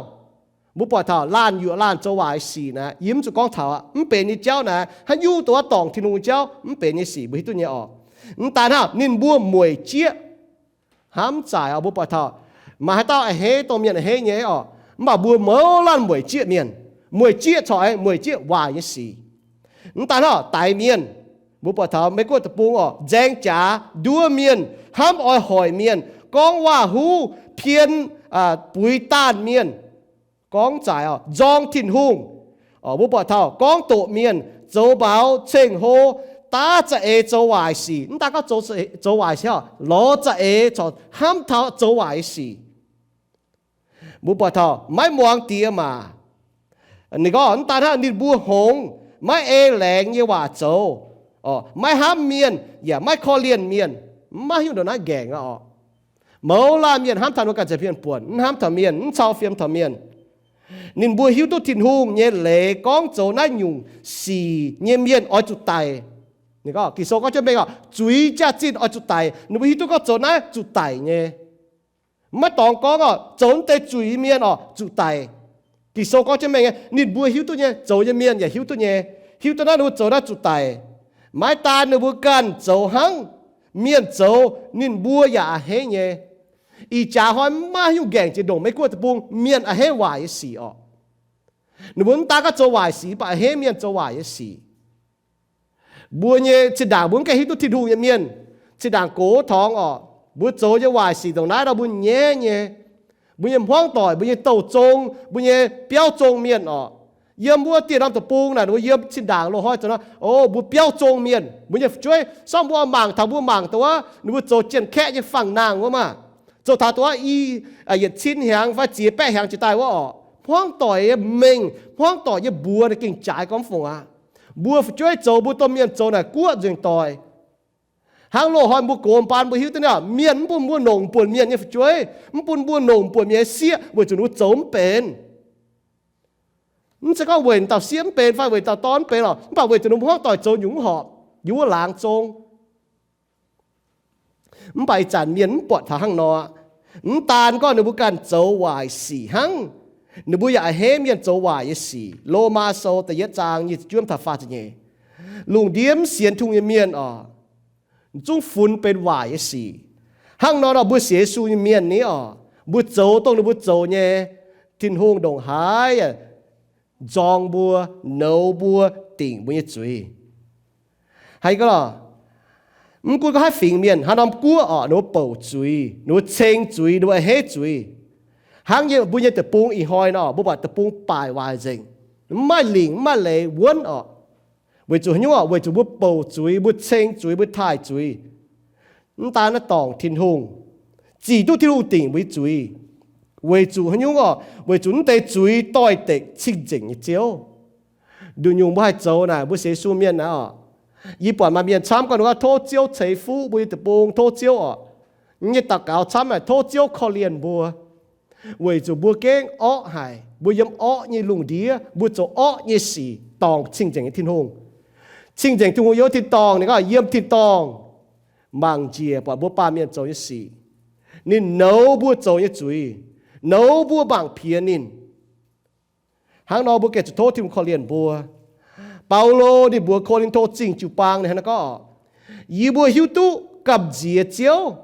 Mbuo buatc taux laanh yuoqc laanh zoux waaic sic naaic, yie mv zuqc gorngv taux aqv. Mv benx nyei jauv naaic, haaix nyungc dongh wuov dorngc Tin-Hungh nyei jauv mv benx nyei sic mbuo hiuv duqv nyei oc. Mv daan hnangv, ninh mbuo mueic jieqv. Hnamv zaaic oc, mbuo buatc taux maaih haaix dauh a'hneiv dongh mienh a'hneiv nyei oc, mv baac mbuo mouz laanh mueic jieqv mienh. Mueic jieqv corc aengx mueic jieqv waaic nyei sic. Mv daan hnangv, daix mienh. Mbuo buatc taux Meiv Guoqv deic-bung oc, nzaeng jaax, nduov mienh, hnamv oix hoic mienh, gorngv waac-huv, pien, buix daanh mienh, gorngv zaaic oc, nzorng Tin-Hungh. Mbuo buatc taux gorngv doqc mienh, zoux maux, ceng-hlo, daav za'eix zoux waaic sic. Mv daan gorngv zoux waaic sic oc, lorz za'eix corc hnamv taux zoux waaic sic. Mbuo buatc taux maiv muangx diex maac. Ninh gorngv mv daan hnangv, ninh mbuo hngongx, maiv ei laengz nyei waac zoux, maiv hnamv mienh yaac maiv korv-lienh mienh. Mv maaih haaix nyungc ndongc naaiv nqaengc aqv oc. Mouz laanh mienh hnamv taux ninh mbuo ganh zeic mienh buonc, mv hnamv taux mienh, mv cau fiem taux mienh. Ninh mbuo hiuv duqv Tin-Hungh nyei leiz gorngv zoux naaiv nyungc sic nyei mienh oix zuqc daic. Ninh gorngv, Ging-Sou gorngv jienv mengh oc, zuiz jaax-zinh oix zuqc daic. Ninh mbuo hiuv duqv gorngv zoux naaiv zuqc daic nyei. Maiv dorngx gorngv oc, zoux mv deix zuiz mienh oc zuqc daic. Ging-Sou gorngv jienv mengh nyei, ninh mbuo hiuv duqv nyei, zoux nyei mienh yaac hiuv duqv nyei. Hiuv duqv naaiv ninh mbuo zoux naaiv zuqc daic. Maiv daan ninh mbuo ganh zoux hnangv, mienh zoux ninh mbuo yaac a'hneiv nyei. Ih jaax hnoi maiv maaih haaix nyungc nqaengc jiex ndongc Meiv Guoqv deic-bung mienh a'hneiv waaic nyei sic oc. Ninh mbuo mv daan gorngv zoux waaic sic, mv baac a'hneiv mienh zoux waaic nyei sic. Mbuo nyei zinh ndaangc mbuo mv gaengh hiuv duqv Tin-Hungh nyei mienh, zinh ndaangc gox torngx oc, mbuo zoux nyei waaic sic ndongc naaiv nor mbuo nyaiv nyei. Mbuo nyei hmuangv doic, mbuo nyei douh zong, mbuo nyei biauv zong mienh oc. Yiem mbuo dieh norm deic-bung naaic, mbuo yiem zinh ndaangc loz-hnoi zoux nor, o, mbuo biauv zong mienh, mbuo nyei fu'jueiv, sorng mbuo mangc taux mbuo mangc dongh wuov, ninh mbuo zoux jien-kaeqv nyei fangx-nangh wuov maah, zoux taux dongh wuov i, yietc cin hnyangx fai ziex baeqv hnyangx jiex daaih wuov oc, hmuangv doic nyei mengh, hmuangv doic nyei mbuox ninh gengh jaaix gormx fongc aqv. Mbuo fu'jueiv zoux, mbuo domh mienh zoux naaic guoqv nzengc doic. Hnangv loz-hnoi mbuo gox mbaan mbuo hiuv duqv nyei, mienh mv bun mbuo nongc buonc mienh nyei fu'jueiv, mv bun mbuo nongc buonc mienh nyei sieqv, weic zuqc ninh mbuo zoux mv benx. Mv zeiz gorngv weic dauh sieqv mv benx fai weic dauh dorn mv benx lorqc, mv baac weic zuqc ninh mbuo hmuangv doic zoux nyungc mv horpc, yiem wuov laangz zong. Mv baac ih zanc mienh mv buatc taux hnangv nor aqv. Mv daan gorngv ninh mbuo ganh zoux waaic sic hnangv, Ninh mbuo yaac a'hneiv mienh zoux waaic nyei sic. Lomaa Sou da'yietv zaang nyic ziepc juov taux faah ziepc nyeic. Lungh ndiev mv sienx Tin-Hungh nyei mienh oc, zungv funx benx waaic nyei sic. Hnangv nor nor mbuo sienx Yesu nyei mienh ni oc, mbuo zoux dongh ninh mbuo zoux nyei, Tin-Hungh ndongc haaix yaac nzorng mbuo, nouz mbuo, dingc mbuo nyei zuiz. Haiz ga'lorqc, mv gunv gorngv haaix fingx mienh, haaix norm guoqv oc, ninh mbuo bouc zuiz, ninh mbuo ceng zuiz, ninh mbuo a'hneiv zuiz. Hnangv yie mbuo nyei deic-bung ih hnoi nor, mbuo buatc deic-bung baaic waaic nzengc, mv maaih lingc mv maaih leiz wuonv oc. Weic zuqc haaix nyungc oc? Weic zuqc mbuo bouc zuiz, mbuo ceng zuiz, mbuo taaih zuiz. Mv daan naaiv dorngc Tin-Hungh, zic duqv Tin-Hungh dingc mbuo nyei zuiz. Weic zuqc haaix nyungc oc? Weic zuqc mv deix zuiz doix-dekc cing-nzengc nyei Ziouv. Nduqc nyungc mbuo haih zoux naaic, mbuo sienx Yesu mienh naaiv oc, yie buatc maaih mienh camv gorngv ninh gorngv tov Ziouv ceix fuqv mbuo nyei deic-bung, tov Ziouv oc. Yie nyei daux gaux camv naaic tov Ziouv korv-lienh mbuo, weic zuqc mbuo gengh orqv haic, mbuo yiem orqv nyei lungh ndiev, mbuo zoux orqv nyei sic dorngc cing-nzengc nyei Tin-Hungh. Cing-nzengc Tin-Hungh yiem tin-dorngh, ninh gorngv yiem tin-dorngh mangc njiec buatc mbuo baamh mienh zoux nyei sic. Ninh nouz mbuo zoux nyei zuiz, nouz mbuo mangc piex ninh. Hnangv nor mbuo gengh zuqc tov Tin-Hungh korv-lienh mbuo. Baulo ninh mbuox Ko^lin^to Zingh jiu-baang ninh hnangv naaiv gorngv, yie mbuo hiuv duqv gamh nziex Ziouv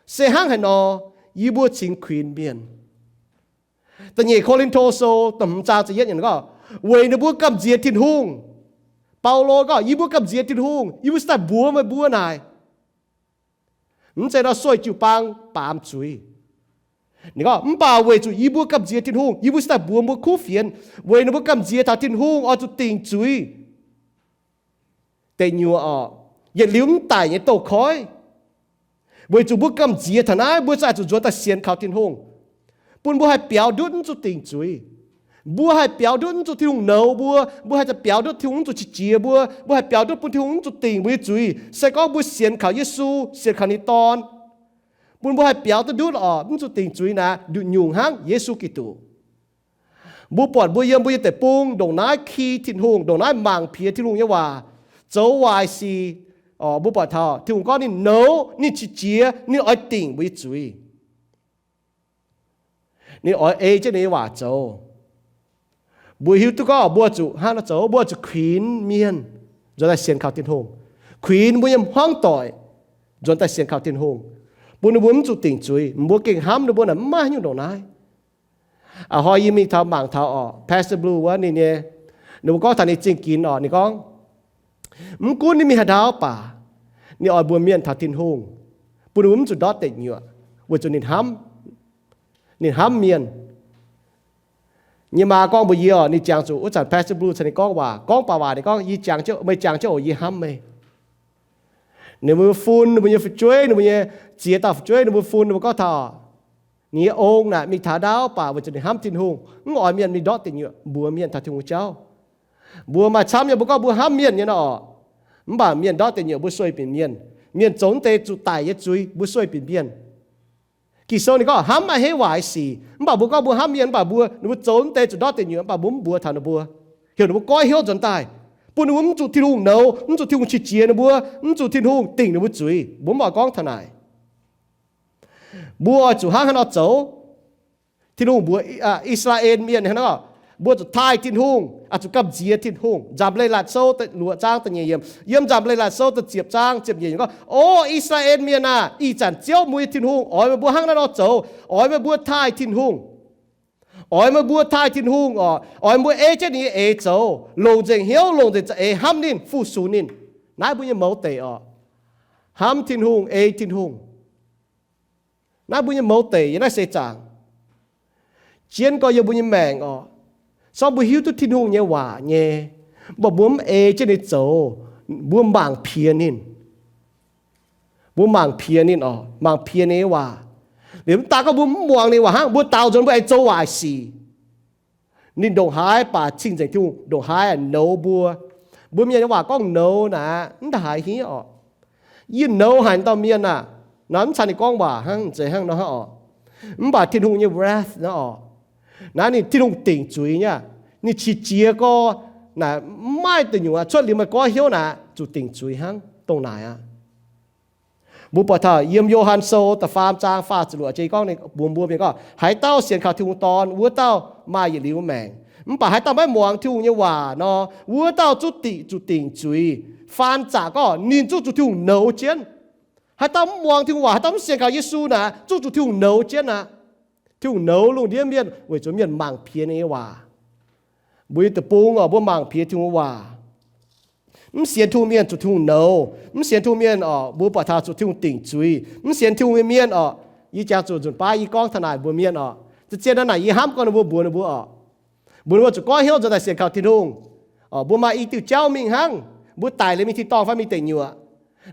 se hnangv haaix nor yie mbuo cingx kuinx mienh. Da'nyeic Ko^lin^to Sou da'hmz zaang ziepc yietv ninh gorngv, weic ninh mbuo gamh nziex Tin-Hungh. Baulo gorngv, yie mbuo gamh nziex Tin-Hungh, yie mbuo se daaih mbuox meih mbuo naaic. Mv zeiz nor sueih jiu-baang baamz zuiz. Ninh gorngv, mv baac weic zuqc yie mbuo gamh nziex Tin-Hungh, yie mbuo se daaih mbuox mbuo kuv fienx, weic ninh mbuo gamh nziex taux Tin-Hungh oix zuqc dingc zuiz. Deic nyuoqc oc, yietc liuz mv daic nyei douz-koiv. Weic zuqc mbuo gamh nziex taux naaiv, mbuo za'gengh zuqc nzuonx daaih sienx kaux Tin-Hungh, bun mbuo haih biaux ndutv mv zuqc dingc zuiz. Mbuo haih biaux ndutv mv zuqc Tin-Hungh nouz mbuo. Mbuo haih biaux ndutv Tin-Hungh mv zuqc qiex jiez mbuo. Mbuo haih biaux ndutv bun Tin-Hungh mv zuqc dingc mbuo nyei zuiz. Se gorngv mbuo sienx kaux Yesu, sienx kaux ninh Dorn, bun mbuo haih biaux duqv ndutv oc, mv zuqc dingc zuiz naaic, nduqc nyungc hnangv Yesu Giduc. Mbuo buatc mbuo yiem mbuo nyei deic-bung ndongc naaiv ki Tin-Hungh, ndongc naaiv mangc piex Tin-Hungh nyei waac, zoux waaic sic. Mbuo buatc taux Tin-Hungh gorngv ninh nouz, ninh qiex jiez, ninh oix dingc mbuo nyei zuiz. Ninh oix ei jienv ninh nyei waac zoux. Mbuo hiuv duqv gorngv mbuo zuqc hnangv nor zoux, mbuo zuqc kuinx mienh nzuonx daaih sienx kaux Tin-Hungh, kuinx mbuo nyei hmuangv doic nzuonx daaih sienx kaux Tin-Hungh, bun ninh mbuo mv zuqc dingc zuiz. Mbuo gengh hnamv ninh mbuo naaic mv maaih haaix nyungc ndongc naaiv. A'hnoi yie mingh taux mangc taux oc, Pastor Blue wuov ninh nyei, ninh mbuo gorngv taux ninh zingh ginx oc, ninh gorngv, mv gunv ninh mingh haaix ndau baac, ninh oix mbuox mienh taux Tin-Hungh, bun ninh mbuo mv zuqc ndortv deic nyuoqc, weic zuqc ninh hnamv, ninh hnamv mienh. Yie nyei maa gorngv mbuox yie oc, ninh jangx zuqc wuov zanc Pastor Blue caux ninh gorngv waac, gorngv baac waac ninh gorngv, yie jangx, meih jangx jienv oc, yie hnamv meih. Ninh mbuo fun ninh mbuo nyei fu'jueiv, ninh mbuo nyei ziex dauh fu'jueiv, ninh mbuo fun ninh mbuo gorngv taux ninh nyei ong naaic mingh taux haaix ndau baac weic zuqc ninh hnamv Tin-Hungh, mv oix mienh mingh ndortv deic nyuoqc mbuox mienh taux Tin-Hungh jauv. Mbuo maaih camv nyei mbuo gorngv mbuo hnamv mienh nyei nor oc, mv baac mienh ndortv deic nyuoqc mbuo sueih binc mienh. Mienh zoux mv deix zuqc daic nyei zuiz mbuo sueih binc mienh. Ging-Sou ninh gorngv hnamv a'hneiv waaic sic, mv baac mbuo gorngv mbuo hnamv mienh, mv baac mbuo, ninh mbuo zoux mv deix zuqc ndortv deic nyuoqc, mv baac mbuo mv mbuox taux ninh mbuo, heuc ninh mbuo goiv hnyouv nzuonx daaih, bun ninh mbuo mv zuqc Tin-Hungh nouz, mv zuqc Tin-Hungh qiex jiez ninh mbuo, mv zuqc Tin-Hungh dingc ninh mbuo zuiz. Mbuo mv oix gorngv taux naaic. Mbuo oix zuqc hnangv haaix nor zoux? Tin-Hungh mbuox I^saa^laa^en Mienh hnangv nor, mbuo zuqc taaih Tin-Hungh, zuqc gamh nziex Tin-Hungh. Nzamc Leiz-Latc Sou luoqc zaang da'nyeic yiemc, yiem Nzamc Leiz-Latc Sou da'ziepc zaang ziepc nyeic yiemc gorngv, O I^saa^laa^en Mienh aah! Ih zanc Ziouv, meih nyei Tin-Hungh, oix meih mbuo hnangv naaiv nor zoux. Oix meih mbuo taaih Tin-Hungh. Oix meih mbuo taaih Tin-Hungh oc. Oix meih mbuo ei jienv ninh nyei eix zoux, longc nzengc hnyouv, longc nzengc za'eix hnamv ninh, fu-sux ninh. Naaiv mbuo nyei mouz deic oc. Hnamv Tin-Hungh, ei Tin-Hungh. Naaiv mbuo nyei mouz deic yiem naaiv seix zaangc. Jienv gorx-youz mbuo nyei maengc oc, se gorngv mbuo hiuv duqv Tin-Hungh nyei waac nyei, mv baac mbuo mv ei jienv ninh zoux, mbuo mangc piex ninh. Mbuo mangc piex ninh oc, mangc piex ninh nyei waac. Liuz mv daan gorngv mbuo mv muangx ninh waac hnangv, mbuo daaux nzuonx mbuo aengx zoux waaic sic, ninh ndongc haaix baac cing-nzengc Tin-Hungh ndongc haaix nouz mbuo. Mbuo mienh nyei waac gorngv nouz naaic, mv daaih haiz hniev oc. Yie nouz haic dauh mienh aah, naaiv mv caux ninh gorngv waac hnangv, zeiz hnangv nor hnangv oc. Mv baac Tin-Hungh nyei wrath naaiv oc, naaiv ninh Tin-Hungh dingc zuiz nyei, ninh qiex jiez gorx, naaic mv maaih deic nyuoqc cuotv liuz maaih goiv hnyouv naaic, zuqc dingc zuiz hnangv dongh naaic aqv. Mbuo buatc taux yiem Yo^han Sou da'faam zaang faah ziepc luoqc jiex gorngv, ninh mbuox mbuo mienh gorngv, haaix dauh sienx kaux Tin-Hungh Dorn, wuov dauh maaih yietc liuz maengc. Mv baac haaix dauh maiv muangx Tin-Hungh nyei waac nor, wuov dauh zungv dingc zuqc dingc zuiz. Faan zaqc gorngv ninh zungv zuqc Tin-Hungh nouz jienv. Haaix dauh mv muangx Tin-Hungh waac, haaix dauh mv sienx kaux Yesu naaic, zungv zuqc Tin-Hungh nouz jienv aqv. Tin-Hungh nouz lungh ndiev mienh weic zuqc mienh mangc piex ninh nyei waac. Mbuo nyei deic-bung oc, mbuo mangc piex Tin-Hungh waac. Mv sienx Tin-Hungh mienh zuqc Tin-Hungh nouz. Mv sienx Tin-Hungh mienh oc, mbuo buatc taux zuqc Tin-Hungh dingc zuiz. Mv sienx Tin-Hungh nyei mienh oc, yie jangx zuqc nzunc baav yie gorngv taux naaic mbuox mienh oc, zien-zien naaiv naaic yie hnamv gorngv ninh mbuo mbuox ninh mbuo oc, mbuox ninh mbuo zuqc goiv hnyouv nzuonx daaih sienx kaux Tin-Hungh. Mbuo maaih i diuh jauv mingh hnangv. Mbuo daic liuz mingh tin-dorngh fai mingh deic nyuoqc.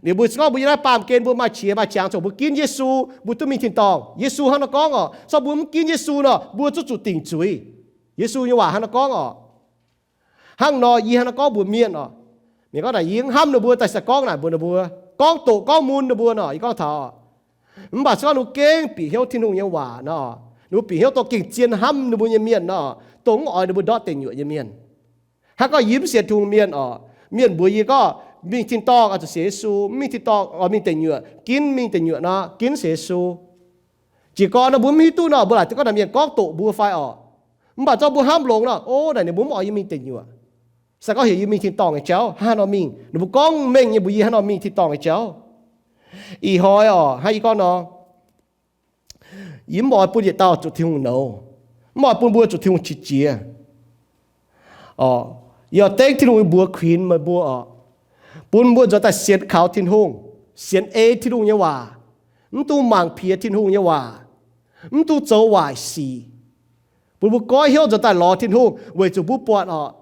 Liuz mbuo se gorngv mbuo yiem naaiv baamh gen mbuo maaih qiex maaih qangx, corc mbuo ginv Yesu, mbuo duqv mingh tin-dorngh. Yesu hnangv nor gorngv oc. Se gorngv mbuo mv ginv Yesu nor, mbuo zungv zuqc dingc zuiz. Yesu nyei waac hnangv nor gorngv oc. Hnangv nor yie hnangv nor gorngv mbuox mienh oc. Mienh gorngv naaic yie mv hnamv ninh mbuo, daaih se gorngv naaic mbuox ninh mbuo, gorngv doqc gorngv mun ninh mbuo nor, yie gorngv taux. Mv baac se gorngv ninh mbuo gengh bieqc hnyouv Tin-Hungh nyei waac nor, ninh mbuo bieqc hnyouv dongh gengh zien hnamv ninh mbuo nyei mienh nor, dongh mv oix ninh mbuo ndortv deic nyuoqc nyei mienh. Hnangv gorngv yie mv sienx Tin-Hungh mienh oc, mienh mbuox yie gorngv mingh tin-dorngh oix zuqc sienx Yesu, mv mingh tin-dorngh oix mingh deic nyuoqc, ginv mingh deic nyuoqc nor, ginv sienx Yesu. Jiez gorn nor mbuo mv hiuv duqv nor, mbuo laaic duqv gorngv naaic mienh gorngv doqc mbuo fai oc. Mv baac zorqv mbuo hnamv longx nor, o, naaic ninh mbuo mv oix yie mingh deic nyuoqc. Se gorngv heuc yie mingh tin-dorngh nyei jauv, hnangv haaix nor mingh, ninh mbuo gorngv mengh nyei mbuox yie hnangv haaix nor mingh tin-dorngh nyei jauv. Ih hnoi oc, hnangv yie gorngv nor, yie mv oix bun yietc dauh zuqc Tin-Hungh nouz, mv oix bun mbuo zuqc Tin-Hungh qiex jiez. Oc, yie oix dengv Tin-Hungh nyei mbuox kuinx meih mbuo oc, bun mbuo nzuonx daaih sienx kaux Tin-Hungh, sienx ei Tin-Hungh nyei waac, mv dungx mangc piex Tin-Hungh nyei waac, mv dungx zoux waaic sic. Bun mbuo goiv hnyouv nzuonx daaih lorz Tin-Hungh weic zuqc mbuo buatc oc,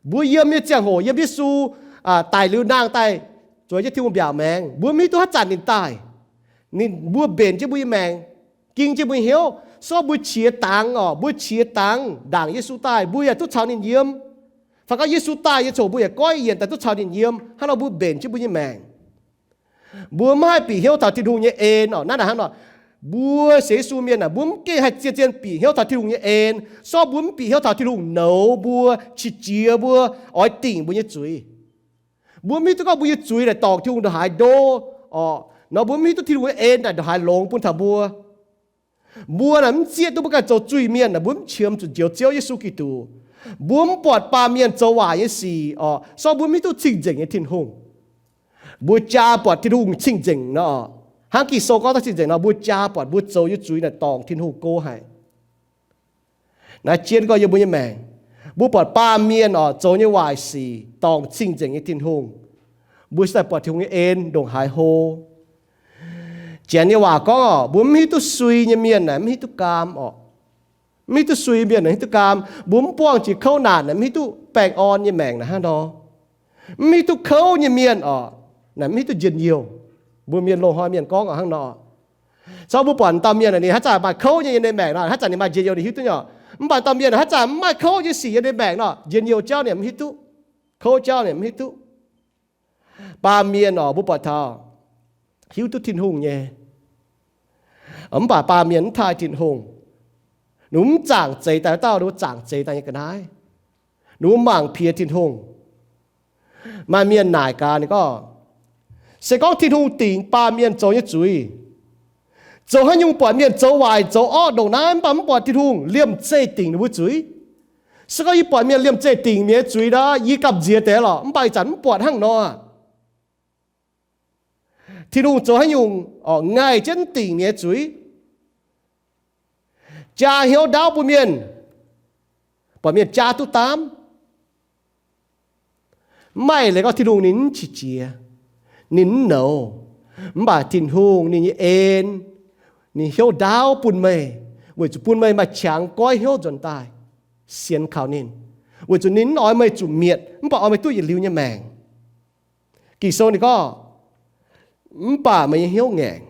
mbuo yiem nyei ziangh hoc, yiem Yesu daic liuz nangh daaih zueiz jienv Tin-Hungh mbiaauc maengx, mbuo mv hiuv duqv haaix zanc ninh daaih. Ninh, mbuo mbenc jienv mbuo nyei maengc, ging jienv mbuo nyei hnyouv. Se gorngv mbuo qiex dangx oc, mbuo qiex dangx ndaangc Yesu daaih, mbuo yaac duqv caux ninh yiem. Fai gorngv Yesu daaih nyei ziangh hoc mbuo yaac goiv yienc daaih duqv caux ninh yiem. Hnangv nor mbuo mbenc jienv mbuo nyei maengc. Mbuo mv haih bieqc hnyouv taux Tin-Hungh nyei en oc. Naaiv naaic hnangv nor, mbuo sienx Yesu mienh naaic, mbuo mv gengh haih zien-zien bieqc hnyouv taux Tin-Hungh nyei en, se gorngv mbuo mv bieqc hnyouv taux Tin-Hungh nouz mbuo, qiex jiez mbuo, oix dingc mbuo nyei zuiz. Mbuo mv hiuv duqv gorngv mbuo nyei zuiz naaic dorngc Tin-Hungh ndongc haaix ndo oc. Nor mbuo mv hiuv duqv Tin-Hungh nyei en naaic ndongc haaix longx bun taux mbuo. Mbuo naaic mv zieqv duqv mbuo ganh zoux zuiz mienh naaic, mbuo mv qiemx zuqc Njoux Ziouv Yesu Giduc. Mbuo mv buatc baamh mienh zoux waaic nyei sic oc, se gorngv mbuo mv hiuv duqv cing-nzengc nyei Tin-Hungh. Mbuo jaa buatc Tin-Hungh cing-nzengc nor, hnangv Ging-Sou gorngv daaih cing-nzengc nor, mbuo jaa buatc mbuo zoux nyei zuiz naaic dorngc Tin-Hungh go haic. Naaiv jienv gorngv yiem mbuo nyei maengc, mbuo buatc baamh mienh oc zoux nyei waaic sic dorngc cing-nzengc nyei Tin-Hungh, mbuo se daaih buatc Tin-Hungh nyei en ndongc haaix hlo. Janx nyei waac gorngv oc, mbuo mv hiuv duqv sui nyei mienh naaic mv hiuv duqv gaam oc. Mv hiuv duqv sui mienh naaic hiuv duqv gaam. Mbuo mv buangh jiex kouv naanc naaic mv hiuv duqv baengh orn nyei maengc naaic hnangv nor. Mv hiuv duqv kouv nyei mienh oc, naaic mv hiuv duqv njien-youh. Mbuo mienh loz-hnoi mienh gorngv oc hnangv nor. Se gorngv mbuo buatc dauh mienh ninh haaix zanc maaih kouv nyei yiem ninh maengc nor, haaix zanc ninh maaih njien-youh ninh hiuv duqv nyei oc. Mv baac dauh mienh haaix zanc mv maaih kouv nyei sic yiem ninh maengc nor, njien-youh jauv ninh mv hiuv duqv, kouv jauv ninh mv hiuv duqv. Baamh mienh oc, mbuo buatc taux hiuv duqv Tin-Hungh nyei, mv baac baamh mienh mv taaih Tin-Hungh. Ninh mbuo mv zaangc zeix daaih wuov dauh, ninh mbuo zaangc zeix daaih nyei ga'naaiv. Ninh mbuo mangc piex Tin-Hungh. Maaih mienh naaic gaax ninh gorngv, se gorngv Tin-Hungh dingc baamh mienh zoux nyei zuiz, zoux haaix nyungc buatc mienh zoux waaic zoux orqv ndongc naaiv mv baac mv buatc Tin-Hungh liemh zeih dingc ninh mbuo zuiz? Se gorngv yie buatc mienh liemh zeih dingc mienh nyei zuiz nor, yie gamh nziex deix lorqc, mv baac ih zanc mv buatc hnangv nor. Tin-Hungh zoux haaix nyungc oc ngaih jienv dingc mienh nyei zuiz? Jaa hnyouv ndaauv bun mienh, buatc mienh jaa duqv daamv. Mv maaih leiz gorngv Tin-Hungh ninh mv qiex jiez, ninh mv nouz. Mv baac Tin-Hungh ninh nyei en, ninh hnyouv ndaauv bun meih, weic zuqc bun meih maaih qangx goiv hnyouv nzuonx daaih sienx kaux ninh, weic zuqc ninh mv oix meih zuqc mietc, mv baac oix meih duqv yietc liuz nyei maengc. Ging-Sou ninh gorngv, mv baac meih nyei hnyouv ngaengc,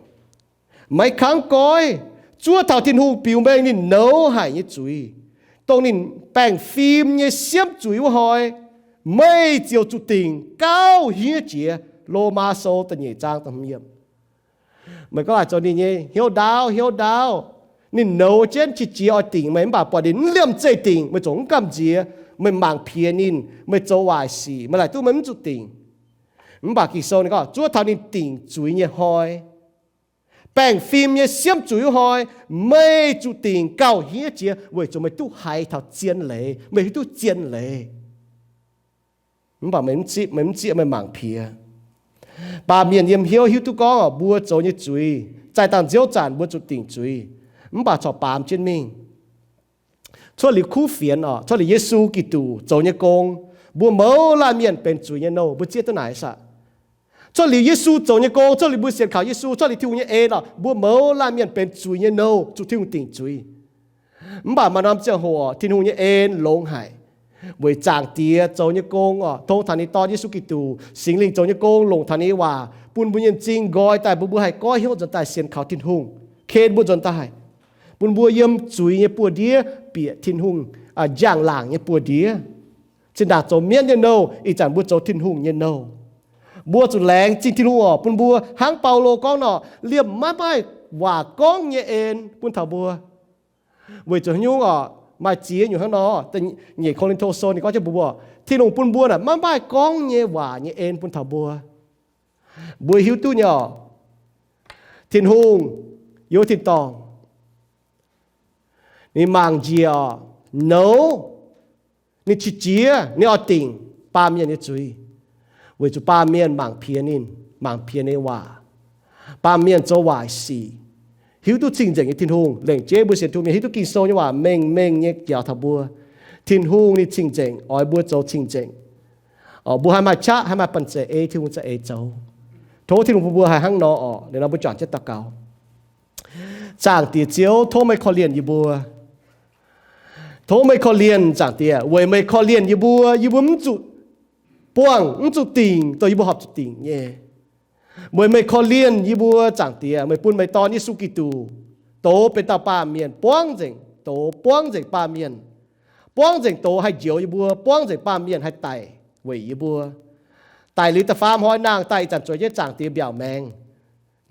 meih kangv goiv, zuov taux Tin-Hungh biux mengh ninh nouz haic nyei zuiz, dongh ninh baengh fim nyei siemv zuiz wuov hnoi, meih ziouc zuqc dingc gauh hniev jiex. Lomaa Sou da'nyeic zaang da'hmz yiemc. Meih gorngv laaic zoux ninh nyei hnyouv ndaauv, hnyouv ndaauv. Ninh nouz jienv qiex jiez oix dingc meih, mv baac buatc ninh mv liemh zeih dingc, meih zungv mv gamh nziex, meih mangc piex ninh, meih zoux waaic sic, meih laaic duqv meih mv zuqc dingc. Mv baac Ging-Sou ninh gorngv, zuov taux ninh dingc zuiz nyei hnoi, baengh fim nyei siemv zuqc hiuv hnoi, meih zuqc dingc gauh hniev jiex weic zuqc meih duqv haiz taux zien leiz, meih hiuv duqv zien leiz. Mv baac meih mv zieqv, meih mangc piex. Baamh mienh yiem hnyouv hiuv duqv gorngv mbuo zoux nyei zuiz, zaih dangh nziouv zanc mbuo zuqc dingc zuiz, mv baac corc baamz jienv mingh. Cuotv liuz kuv fienx oc, cuotv liuz Yesu Giduc zoux nyei gong, mbuo mouz laanh mienh benx zuiz nyei nouh. Mbuo zieqv duqv naaic saah? Cuotv liuz Yesu zoux nyei gong, cuotv liuz mbuo sienx kaux Yesu, cuotv liuz Tin-Hungh nyei en oc, mbuo mouz laanh mienh benx zuiz nyei nouh, zuqc Tin-Hungh dingc zuiz. Mv baac maaih norm ziangh hoc Tin-Hungh nyei en longx haic, weic Zaangc Diex zoux nyei gong oc, tong taux ninh Dorn Yesu Giduc, Singx Lingh zoux nyei gong longc taux ninh nyei waac bun mbuo nyei m'zing nqoi daaih, bun mbuo haih goiv hnyouv nzuonx daaih sienx kaux Tin-Hungh, ken mbuo nzuonx daaih, bun mbuo yiem zuiz nyei buoz-ndiev bieqc Tin-Hungh njang-laangc nyei buoz-ndiev. Zinh ndaangc zoux mienv nyei nouh, ih zanc mbuo zoux Tin-Hungh nyei nouh. Mbuo zuqc laengz zingh Tin-Hungh oc, bun mbuo hnangv Baulo gorngv nor, liemh maiv maaih waac gorngv nyei en bun taux mbuo. Weic zuqc haaix nyungc oc? Maaih ziex nyungc hnangv nor. Nyeic Ko^lin^to Sou ninh gorngv jienv mbuox mbuo, Tin-Hungh bun mbuo naaic maiv maaih gorngv nyei waac nyei en bun taux mbuo. Mbuo hiuv duqv nyei oc, Tin-Hungh yiem tin-dorngh, ninh mangc njiec oc, nouz, ninh qiex jiez, ninh oix dingc baamh mienh nyei zuiz, weic zuqc baamh mienh mangc piex ninh, mangc piex ninh nyei waac. Baamh mienh zoux waaic sic, hiuv duqv cing-nzengc nyei Tin-Hungh. Lengc jeiv mbuo sienx Tin-Hungh mienh hiuv duqv Ging-Sou nyei waac mengh mengh nyei jaux taux mbuo, Tin-Hungh ninh cing-nzengc, oix mbuo zoux cing-nzengc. Mbuo haih maaih qaqv, haih maaih banh zeic ei Tin-Hungh za'eix zoux. Tov Tin-Hungh bun mbuo haih hnangv nor oc. Liuz nor mbuo juangc jienv daux gaux. Zaangc Diex Ziouv, tov meih korv-lienh yie mbuo. Tov meih korv-lienh Zaangc Diex, weic meih korv-lienh yie mbuo, yie mbuo mv zuqc buangh, mv zuqc dingc dongh yie mbuo horpc zuqc dingc nyei. Weic meih korv-lienh yie mbuo Zaangc Diex, meih bun meih Dorn Yesu Giduc douz benx dauh baamh mienh buangv nzengc, douz buangv nzengc baamh mienh, buangv nzengc douz haih njoux yie mbuo, buangv nzengc baamh mienh haih daic weic yie mbuo, daic liuz da'faam hnoi nangh daaih ih zanc zueiz jienv Zaangc Diex mbiaauc maengx.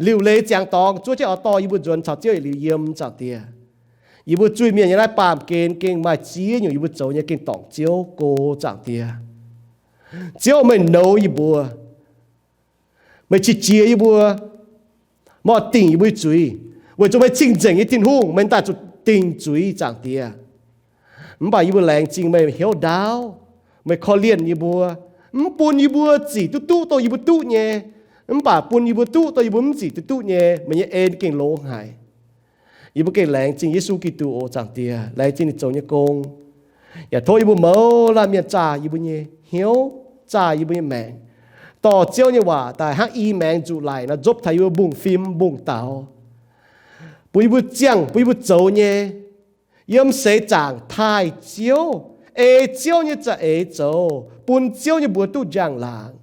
Liuc leiz ziangx dorngx zuov jienv oix dorh yie mbuo nzuonx caux Ziouv yietc liuz yiem Zaangc Diex. Yie mbuo zuiz-mienh nyei naaiv baamh gen gengh maaih ziex nyungc yie mbuo zoux nyei gengh dorngc Ziouv go Zaangc Diex. Ziouv, meih nouz yie mbuo, meih qiex jiez yie mbuo, meih dingc yie mbuo nyei zuiz, weic zuqc meih cing-nzengc nyei Tin-Hungh, meih daaih zuqc dingc zuiz Zaangc Diex. Mv baac yie mbuo laengz zingh meih hnyouv ndaauv, meih korv-lienh yie mbuo, mv bun yie mbuo zic duqv duqv dongh yie mbuo duqv nyei, mv baac bun yie mbuo duqv dongh yie mbuo mv zic duqv duqv nyei. Meih nyei en gengh longx haic. Yie mbuo gengh laengz zingh Yesu Giduc oc Zaangc Diex, laengz zingh ninh zoux nyei gong. Yaac tov yie mbuo mouz laanh mienh zaah yie mbuo nyei hnyouv, zaah yie mbuo nyei maengc, dorh Ziouv nyei waac daaih hnangv i maengx nzuqc laic nor nzopv taux yie mbuo mbungv fim mbungv daux, bun yie mbuo ziangh, bun yie mbuo zoux nyei yiem seix zaangc taaih Ziouv, ei Ziouv nyei za'eix zoux, bun Ziouv nyei mbuox duqv njang-laangc,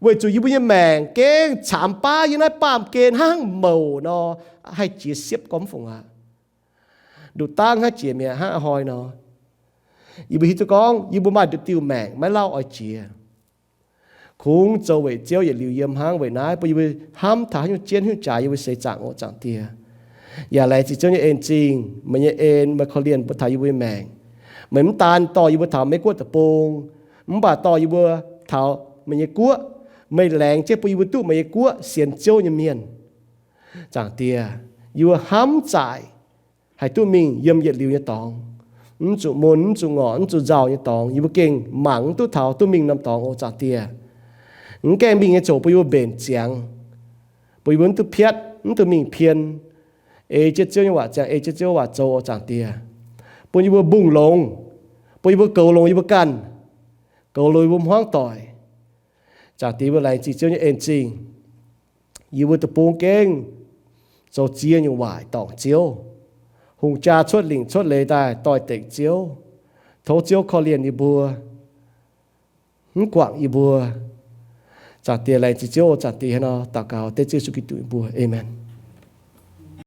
weic zuqc yie mbuo nyei maengc gengh caamx baav yiem naaiv baamh gen hnangv mouc nor, haih jiex siepv gormx fungc aqv. Nduqc dangv hnangv jiex mi'aqv, hnangv a'hnoi nor. Yie mbuo hiuv duqv gorngv yie mbuo maaih nduqc diuh maengc maiv lauh oix jiex. Kungx zoux weic Ziouv yietc liuz yiem hnangv. Weic naaiv bun yie mbuo hnamv taux haaix nyungc jienv haaix nyungc jaax yie mbuo seix zaangc oc Zaangc Diex. Yaac laengz zingh Ziouv nyei en-zingh, meih nyei en, meih korv-lienh mbuo taux yie mbuo nyei maengc. Meih mv daan dorh yie mbuo taux Meiv Guoqv deic-bung, mv baac dorh yie mbuo taux meih nyei guoqv. Meih laengz jienv bun yie mbuo duqv meih nyei guoqv sienx Ziouv nyei mienh. Zaangc Diex, yie mbuo hnamv zaaic haih duqv mingh yiem yietc liuz nyei dorngx, mv zuqc mun, mv zuqc ngorc, mv zuqc nzauh nyei dorngx. Yie mbuo gengh mangc mv duqv taux duqv mingh norm dorngx oc Zaangc Diex. Mv gaengh mingh nyei ziouc bun yie mbuo mbenc ziangx, bun yie mbuo mv duqv piatv, mv duqv mingh pien. Ei jienv Ziouv nyei waac ziangh, ei jienv Ziouv waac zoux oc Zaangc Diex. Bun yie mbuo mbungh longx, bun yie mbuo goux longx yie mbuo ganh, goux longx yie mbuo hmuangv doic. Zaangc Diex, yie mbuo laengz zingh Ziouv nyei en-zingh. Yie mbuo deic-bung gengh zoux ziex nyungc waaic dorngc Ziouv. Hungh jaa cuotv lingc cuotv leiz daaih doix-dekc Ziouv. Tov Ziouv korv-lienh yie mbuo, mv guangc yie mbuo. Zaangc Diex, laengz zingh Ziouv oc Zaangc Diex. Hnangv nor daux gaux dengv Ziouv Yesu Giduc nyei mbuox. Aamen.